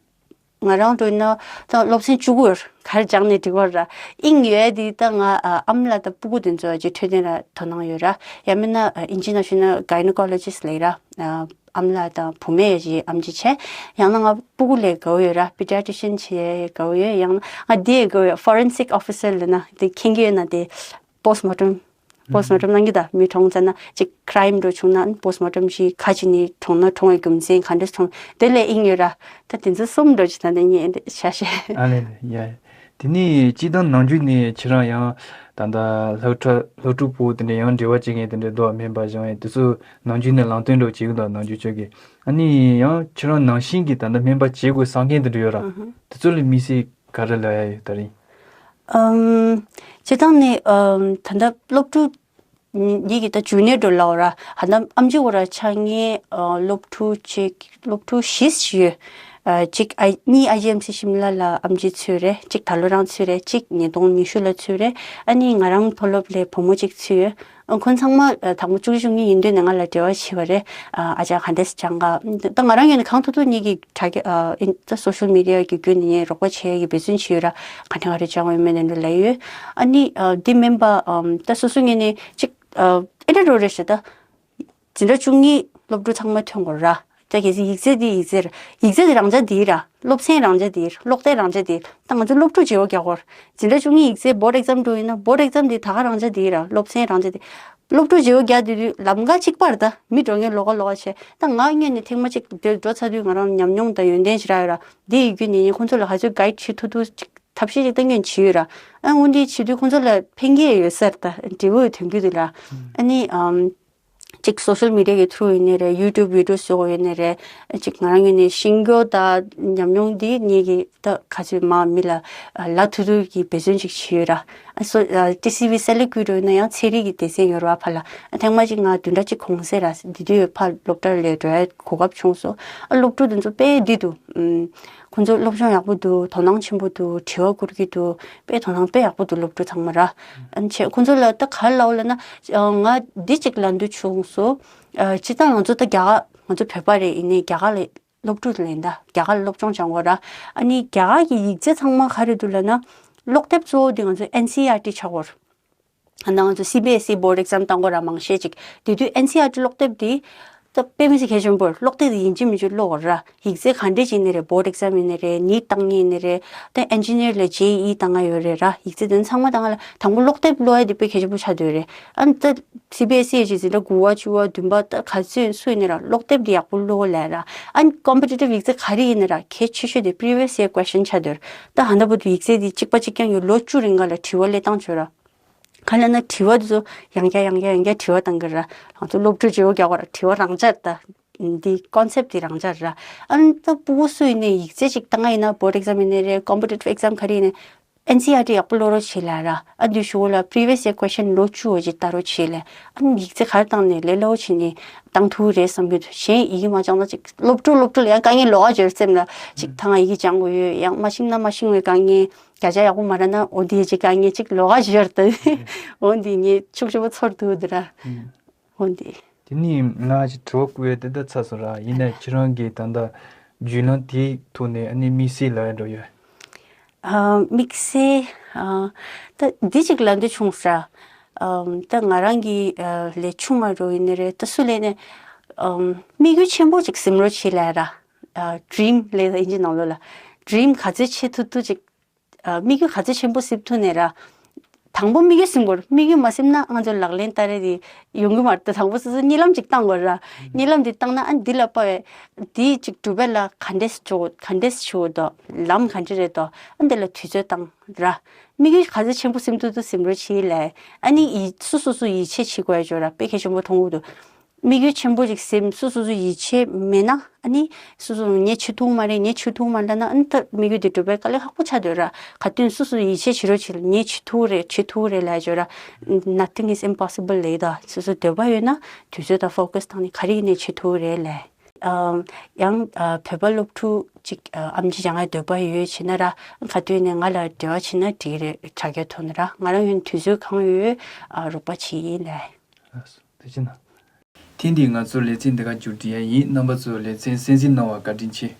ང་རང་འགྲོ་ཡིན་ན་ད་སློབ་ཚན་བཅུ་དགུ་ཡོད། ག་རེ་སྦྱངས་ནས་འགྲིག་པ་ར། དབྱིངས་ཡོད་དེ་ད་ང་ཨ་ཨམ་ལགས་དང་སྤུ་གུ་དེ་ཚོ་ཅིག་འཕྲོད་བསྟེན་ལ་དོ་སྣང་ཡོད་ར། ཡང་མིན་ན་ཨ་ཨིན་ཇི་ནང་ཞུས་ན་གའི་ནོ་ཀོ་ལོ་ཇི་སི་ལབ་ར། ཨ་ཨམ་ལགས་དང་བུད་མེད་ཡོད་ཅིག་ཨམ་ཆི་བྱས། ཡང་ན་ང་སྤུ་གུ་ལ་དགའ་བོ་ཡོད་ར། པི་ཌི་ཡ་ཊི་རི་ཤན་བྱེད་དགའ་བོ་ཡོད། ཡང་ན་ང་འདི་ཡ་དགའ་བོ་ཡོད། ཕོ་རེན་སིག་ཨོ་ཕི་སར་ལབ་ན་དེ་མཁྱེན་གྱི་ཡོད་ན། དེ་པོ་སི་ཊི་མོར་ཊམ། པོ་སི་ཊི་མོར་ཊམ་གནང་གི། ད་མི་གྲོངས་ཚར་ན་ཅིག་ཁི་རའིམ་འདྲ་བྱུང་ན་པོ་སི་ཊི་མོར་ཊམ་ཞིག་ག་བྱས་ནས་གྲོངས་ན་གྲོངས་པའི་རྒྱུ་མཚན་ག་འདྲས་གྲོངས་དེ་ལ་དབྱིངས་ཡོད་ར། ད་དེ་ཚོ་གསུམ་འདྲ་བྱས་ད་ནི་ངས་འདི་བྱ་ཤེས། ཨ་ལེ་ལེ་ཡ་ཡ། དེ་ནས་སྤྱིར་བཏང་ནམ་རྒྱུན་ནས་ཁྱེད་རང་ཡང་ད་ལྟ་སློབ་གྲྭ་སློབ་ཕྲུག་ཕྲུ་གུ་དེ་འདྲ་ཡང་འབྲེལ་བ་བྱེད་མཁན་དེ་འདྲ་འདུག་སྨན་པ་སྦྱང་ཡས་དེ་ཚོ་ནམ་རྒྱུན་ནས་ལམ་སྟོན་འདྲ་བྱེད་ཀྱི་འདུག་ནམ་རྒྱུན་ཁྱོད་ཀྱིས། ཨ་ནི་ཡང་ཁྱེད་རང་ནང་བཞིན་གྱི་ད་ལྟ་སྨན་པ་བྱེད་དགོས་བསམ་མཁན་དེ་འདྲ་ཡོད་ར། ཨ་ཧུ། དེ་ཚོ་ལ་དམིགས་བསལ་ག་རེ་ལབ་ཡ་ཡོད་ད་རིང་། ཨམ། སྤྱིར་བཏང་ནས་ཨམ་ད་ལྟ་སློབ་ཕྲུག་ངེད་ཀྱི་ད་ཇུ་ནི་ཡར་འདྲ་ལབ་ར། ཧ་ད་ཨམ་ཆི་འོ་ར་ཆ་ངའི་ཨ་སློབ་ཕྲུག་ཅིག་སློབ་ཕྲུག་བཞི་ཞིག་ཡོད། ཨ་གཅིག་ཨ་གཉིས་ཨའི་ཇི་ཨེམ་སི་ཤིམ་ལ་ལ་ཨམ་ཆི་ཚུད་རེད། གཅིག་ད་ལོ་རང་ཚུད་རེད། གཅིག་ཉིས་སྟོང་ཉི་ཤུ་ལ་ཚུད་རེད། ཨ་ནི་ང་རང་མཐོ་སློབ་ལ་བུ་མོ་གཅིག་ཚུད་ཡོད། ཨ་ཁོང་ཚང་མ་ཨ་དང་པོ་བཅུ་གཅིག་བཅུ་གཉིས་ཡིན་དུས་ནས་ང་ལ་འབྲེལ་བ་བྱས་པ་རེད། ཨ་ཨ་ཅག་ག་འདྲས་སྦྱང་ག་ད་ང་རང་ངོས་ནས་གང་ཐུབ་ཐུབ་ངེད་ཀྱི་དྲ་རྒྱ་ཨ་ཨིན་ད་སོ་ཤལ་མི་ཌི་ཡ་གི་བརྒྱུད་ནས་ངས་རོགས་པ་བྱེད་ཡ་གི་འབད་བརྩོན་བྱས་ཡོད་ར། ག་འདྲ་ག་རེ་སྦྱང་དགོས་ཡོད་མེད་དེ་འདྲ་ལབ་ཡོད། ཨ་ནི་ཨ་འདི་སྨན་པ་ཨམ་ད་སོ་སོ་ངོས་ནས་ཅིག་ཨ་ཨེ་འདྲ་འགྲོ་རེད་ཤག་ད་འཛིན་གྲྭ་བཅུ་གཉིས་སློབ་ཕྲུག་ཚང་མ་ཐོན་དགོས་ར། ད་གལ་སྲིད་ཡིག་ཚད་འདི་ཡིག་ཚད་ར། ཡིག་ཚད་འདི་རང་འཇགས་འདི་ར། སློབ་ཚན་རང་འཇགས་འདི། སློབ་དེབ་རང་འཇགས་འདི། ད་ང་ཚོ་སློབ་ཕྲུག་བརྗེ་པོ་རྒྱག་དགོས་ར། འཛིན་གྲྭ་བཅུ་གཉིས་ཡིག་ཚད་བོར་ཌི་ཨེག་ཛམ་འགྲོ་ཡིན་ན་བོར་ཌི་ཨེག་ཛམ་འདི་ད་ག་རང་འཇགས་འདི་ར། སློབ་ཚན་རང་འཇགས་འདི། སློབ་ཕྲུག་བརྗེ་པོ་རྒྱག་དུས་དུས་ལམ་ཁ་གཅིག་པ་རེད། ད་མི་འགྲོ་མཁན་ལོགས་ཀ་ལོགས་ཀ་བྱས། ད་ང་སྔོན་ནས་ཐེངས་མ་གཅིག་འདིར་འགྲོ་ཚར་དུས་ང་རང་ཉམས་མྱོང་དང་ཡོན་ཏན་ཞིག་རག་ཡོད་ར། འདི་ཡི་བརྒྱུད་ནས་ངས་ཁོང་ཚོ་ལ་ག་ཚོད་གའིཌ་བྱེད་ཐུབ་ཐུབ་ཅིག་ཐབས་ཤེས་ཅིག་གཏོང་མཁན་བྱས་ཡོད་ར། ཨ་འོ་འདི་བྱེད་དུས་ཁོང་ཚོ་ལ་ཕན་གྱི་ཡོད་ས་རེད། ད་འབྲས་བུ་ཐོན་གྱི་འདུག་ལ། ཨ་ནི་ཨམ། ཅིག་སོ་ཤལ་མི་ཌི་ཡ་གི་ཐུ་རུ་ཡིན་ནའི་རེད། ཡུ་ཊུབ་བི་ཌི་ཡོ་བཟོ་དགོས་ཡིན་ནའི་རེད། ཅིག་ང་རང་ངོས་ནས་ཤེས་རྒྱུ་དང་ཉམས་མྱོང་འདི་ངེད་ཀྱིས་ད་ག་ཚོད་མ་མི་ལ་ལབ་ཐུབ་ཐུབ་ཀྱི་འབད་བརྩོན་ཅིག་བྱས་ཡོད་ར། ཨ་སོ་ཨ་ཊི་སི་ཝི་སེ་ལེག་བརྒྱུད་འགྲོ་ཡིན་ན་ཡང་ཚན་རིག་གི་སྡེ་ཚན་ཡོད་ར་ཕར་ལ། ཨ་ཐེངས་མ་ཅིག་ང་བདུན་ཕྲག་གཅིག་གོང་ཚད་ར་འདི་དུས་ཕར་སློབ་གྲྭ་ལ་འགྲོ་ཡ་གོ་སྐབས་བྱུང་སོང་། ཨ་སློབ་ཕྲུག་དེ་ཚོ་དཔེ་བདེ་འདུག་ཨུམ། ཁོང་ཚོ་སློབ་སྦྱོང་ཡག་པོ་འདུག་དོ་སྣང་ཆེན་པོ་འདུག་དྲི་བ་བསྐུར་གྱི་འདུག་དཔེ་དོ་སྣང་དཔེ་ཡག་པོ་འདུག་སློབ་ཕྲུག་ཚང་མ་ར། ཨ་ནི་ཁོང་ཚོ་ལ་ད་ག་རེ་ལབ་དགོས་ལབ་ན། ཨ་ང་འདི་གཅིག་ལབ་འདོད་བྱུང་སོང་། ཨ་སྤྱིར་བཏང་ང་ཚོ་ད་རྒྱ་གར་ང་ཚོ་བོད་པ་རེད། ཡིན་ནའི་རྒྱ་གར་ལ་སློབ་ཕྲུག་ལབ་ཡིན་ད་རྒྱ་གར་ལ་སློབ་སྦྱོང་སྦྱང་དགོས་ར། ཨ་ནི་རྒྱ་གར་གྱི་ཡིག་ཚད་ཚང་མ་ག་རེ་འདུག་ལབ་ན། ཀློག་དེབ་གཙོ་བོ་འདི་ང་ཚོ་ཨེན་སི་ཨར་ཊི་ཆགས་ཀྱི་ཡོད་རེད། ད་ང་ཚོ་སི་བི་ཨེས་ཨི་བོར་ཌི་ཨེག་ཛམ་བཏང་དགོས་ར་མང་ཤས་ཅིག་དེ་དུས་ཨེན་སི་ཨར་ཊི་ཀློག་དེབ་འདི་ད་དཔེ་མི་སྲིད་གལ་ཆེན་པོ་རེད། ཀློག་དེབ་འདི་ཡིན་གཅིག་མིན་གཅིག་ཀློག་དགོས་ར། ཡིག་ཚད་ག་འདྲས་ཅིག་ཡིན་ནའི་རེད། བོར་ཌི་ཨེག་ཛམ་ཡིན་ནའི་རེད། ནིཊ་བཏང་མཁན་ཡིན་ནའི་རེད། ད་ཨེན་ཇི་ནི་ཡར་ལ་ཇེ་ཨི་བཏང་ཡ་ཡོད་རེད་ར། ཡིག་ཚད་དེ་ཚང་མ་བཏང་ཡ་ལ་དང་པོ་ཀློག་དེབ་ཀློག་ཡ་དེ་དཔེ་གལ་ཆེན་པོ་ཆགས་བསྡད་ཡོད་རེད། ཨ་ནི་ད་སི་བི་ཨེས་ཨི་ཅིག་འཛིན་གྲྭ་དགུ་པ་བཅུ་པ་བདུན་པ་ད་ག་ཚོད་སུ་ཡིན་ནའི་ར་ཀློག་དེབ་འདི་ཡག་པོ་ཀློག་ལབ་ར། ཨ་ནི་ཀོམ་པི་ཊི་ཊིབ་ཡིག་ཚད་ག་རེ་ཡིན་ནའི་ར་གལ་ཆེ་ཤོས་དེ་པི་རི་ཝི་ཡས་ཡར་ཀོ་ཤན་ཆགས་བསྡད་ཡོད་རེད། ད་ད་ལྟ་བར་དུ་ཡིག་ཚད་འདི་གཅིག་པ་གཅིག་རྐྱང་ཡོད། ལོ་བཅུ་རིང་ག་ལ་དྲི་བ་སླེབས་སྟངས་བྱོས་ར། ག་ལབ་ན་དྲི་བ་དེ་ཚོ་ཡང་བསྐྱར་ཡང་བསྐྱར་ཡང་བསྐྱར་དྲི་བ་བཏང་གི་ར། ང་ཚོ་སློབ་ཕྲུག་བརྗེ་པོ་རྒྱག་པ་ར། དྲི་བ་རང་འཇགས་རེད། ད་འདི་ཀོན་སེབ་དེ་རང་འཇགས་རེད་ར། ཨ་ནི་ད་སྤུ་གུ་སུ་ཡིན་ནའི་ཡིག་ཚད་ཅིག་བཏང་ཡིན་ན་བོར་ཌི་ཨེག་ཛམ་ཡིན་ནའི་རེད། ཀོམ་པི་ཊི་ཊིབ་ཨེག་ཛམ་ག་རེ་ཡིན་ནའི་ཨེན་སི་ཨར་ཊི་ཡག་པོ་ཀློག་རོགས་བྱེད་ལབ་ར། ཨ་འདི་ཞུ་གོ་ལ་པི་རི་ཝི་ཡས་ཡར་ཀོ་ཤན་ལོ་བཅུ་བ་ཅིག་ལྟ་རོགས་བྱེད་ལབ། ཨ་ནི་ཡིག་ཚད་ག་རེ་བཏང་ནའི་ལས་སླ་པོ་བྱས་ནས་བཏང་ཐུབ་རེད་བསམ་གྱི་འདུག་གཞན་ཡི་གེ་མ་སྦྱངས་ན་ཅིག་སློབ་ཕྲུག་སློབ་ཕྲུག་ལ་ཡང་དཀའ་ངལ་ལོགས་ཀ་ཅིག་ཡོད་རེད། སེམས་ལ་ཅིག་ད་ང་ཡི་གེ་སྦྱང་དགོས་ཡོད། ཡང་མ་ཤེས་ན་མ་ཤེས་པའི་དཀའ་ངལ། བརྒྱ་ཆ་ཡག་པོ་མ་རག་ན་འོ་དེ་ཅིག་དཀའ་ངལ་ཅིག་ལོགས་ཀ་ཅིག་ཡོད་རེད་ད། འོ་འདི་ངས་ཤུགས་ཆེན་པོ་ཚོར་འདུག་འདི་ར། ཨུམ། འོ་འདི། དེ་ནས་ང་ཅིག་དྲི་བ་བསྐུར་ཡ་དེ་ད་ཚར་སོང་ར། ཡིན་ནའི་ཁྱེད་རང་གིས་ད་ལྟ་བརྒྱུད་ལམ་དེའི་ཐོག་ནས་ཨ་ནི་དམིགས་བསལ་ལབ་ཡ་འདྲ་ཡོད། ཨ་དམིགས་བསལ་ཨ་ད་འདི་ཅིག་ལབ་འདོད་བྱུང་ས། ཨ་ད་ང་རང་གི་ཨ་ལས་ཆུང་མ་འགྲོ་ཡིན་ནའི་རེད། ད་སུ་ལས་ནས་ཨ་དམིགས་ཡུལ་ཆེན་པོ་ཅིག་སེམས་ལ་བྱེད་ལབ་ར། ཨ་ཌི་རིམ་ལབ་ཡ་ད་ཨིན་ཇི་ནང་ལོགས་ལ་ཌི་རིམ་ག་ཚོད་བྱེད་ཐུབ་ཐུབ་ཅིག་ཨ་དམིགས་ཡུལ་ག་ཚོད་ཆེན་པོ་སེམས་ཐུབ་ནའི་ར། དང་པོ་དམིགས་ཡུལ་སེམས་དགོས། དམིགས་ཡུལ་མ་སེམས་ན་ང་ཚོ་ལག་ལེན་བསྟར་ཡ་དེ་ཡོང་གི་མ་རེད། དང་པོ་སོ་སོ་གཉིད་ལམ་ཅིག་བཏང་དགོས་ར། གཉིད་ལམ་དེ་བཏང་ན་ཨ་འདི་ལ་དཔག་པའི་དེ་ཅིག་སྒྲུབ་པ་ལ་ག་འདྲས་འགྲོ་ག་འདྲས་འགྲོ་དོ། ལམ་ག་འདྲས་རེད་དོ། ཨ་འདི་ལ་དུས་ཚོད་བཏང་ར། དམིགས་ཡུལ་ག་ཚོད་ཆེན་པོ་སེམས་ཐུབ་ཐུབ་སེམས་རོགས་བྱེད་ལས། ཨ་ནི་ཡིད་སོ་སོ་སོ་ཡིད་ཆེས་བྱེད་དགོས་ཡ་ཅིག་ཡོད་ར། དཔེ་གལ་ཆེན་པོ་མཐོང་གི་འདུག་དམིགས་ཡུལ་ཆེན་པོ་ཅིག་སེམས་སོ་སོ་སོ་ཡིད་ཆེས་མེད་ན། ཨ་ནི་སོ་སོ་ངས་བྱེད་ཐུབ་མ་རེད། ངས་བྱེད་ཐུབ་མ་ལབ་ན། ཨ་ནི་ད་དམིགས་ཡུལ་དེ་འགྲུབ་པའི་དཀའ་ལས་ཁག་པོ་ཆགས་སྡོད་ར། ག་དུས་སོ་སོ་ཡིད་ཆེས་བྱེད་རོགས་བྱེད་ལ། ངས་བྱེད་ཐུབ་རེད། བྱེད་ཐུབ་རེད་ལབ་བརྗོད་ར། Nothing is impossible ལབ་ད། སོ་སོ་འདོད་པ་ཡོད་ན་དུས་ཚོད་དང་focus བཏང་ནས་ག་རེ་ཡིན་ནའི་བྱེད་ཐུབ་རེད་ལབ། ཨམ། ཡང་ཨ་བོད་པ་སློབ་ཕྲུག་ཅིག་ཨ་ཨེམ་ཆི་སྦྱང་ཡ་འདོད་པ་ཡོད་བྱས་ན་ར། ག་དུས་ནས་ང་ལ་འབྲེལ་བ་བྱས་ན་འགྲིག་རེད། དྲ་རྒྱ་ཐོག་ནས་ར། ང་རང་ཡང་དུས་ཚོད་གང་ཡོད་ཨ་རོགས་པ་བྱེད་ཡིན་ལབ། ལགས་སོ། ཐུགས་རྗེ་གནང་། ཐེངས་འདིའི་ང་ཚོའི་ལེ་ཚན་འདི་ག་མཇུག་སྒྲིལ་ཡ་ཡིན། རྣམ་པ་ཚོས་ལེ་ཚན་གསན་གཟིགས་གནང་བར་བཀའ་དྲིན་ཆེ།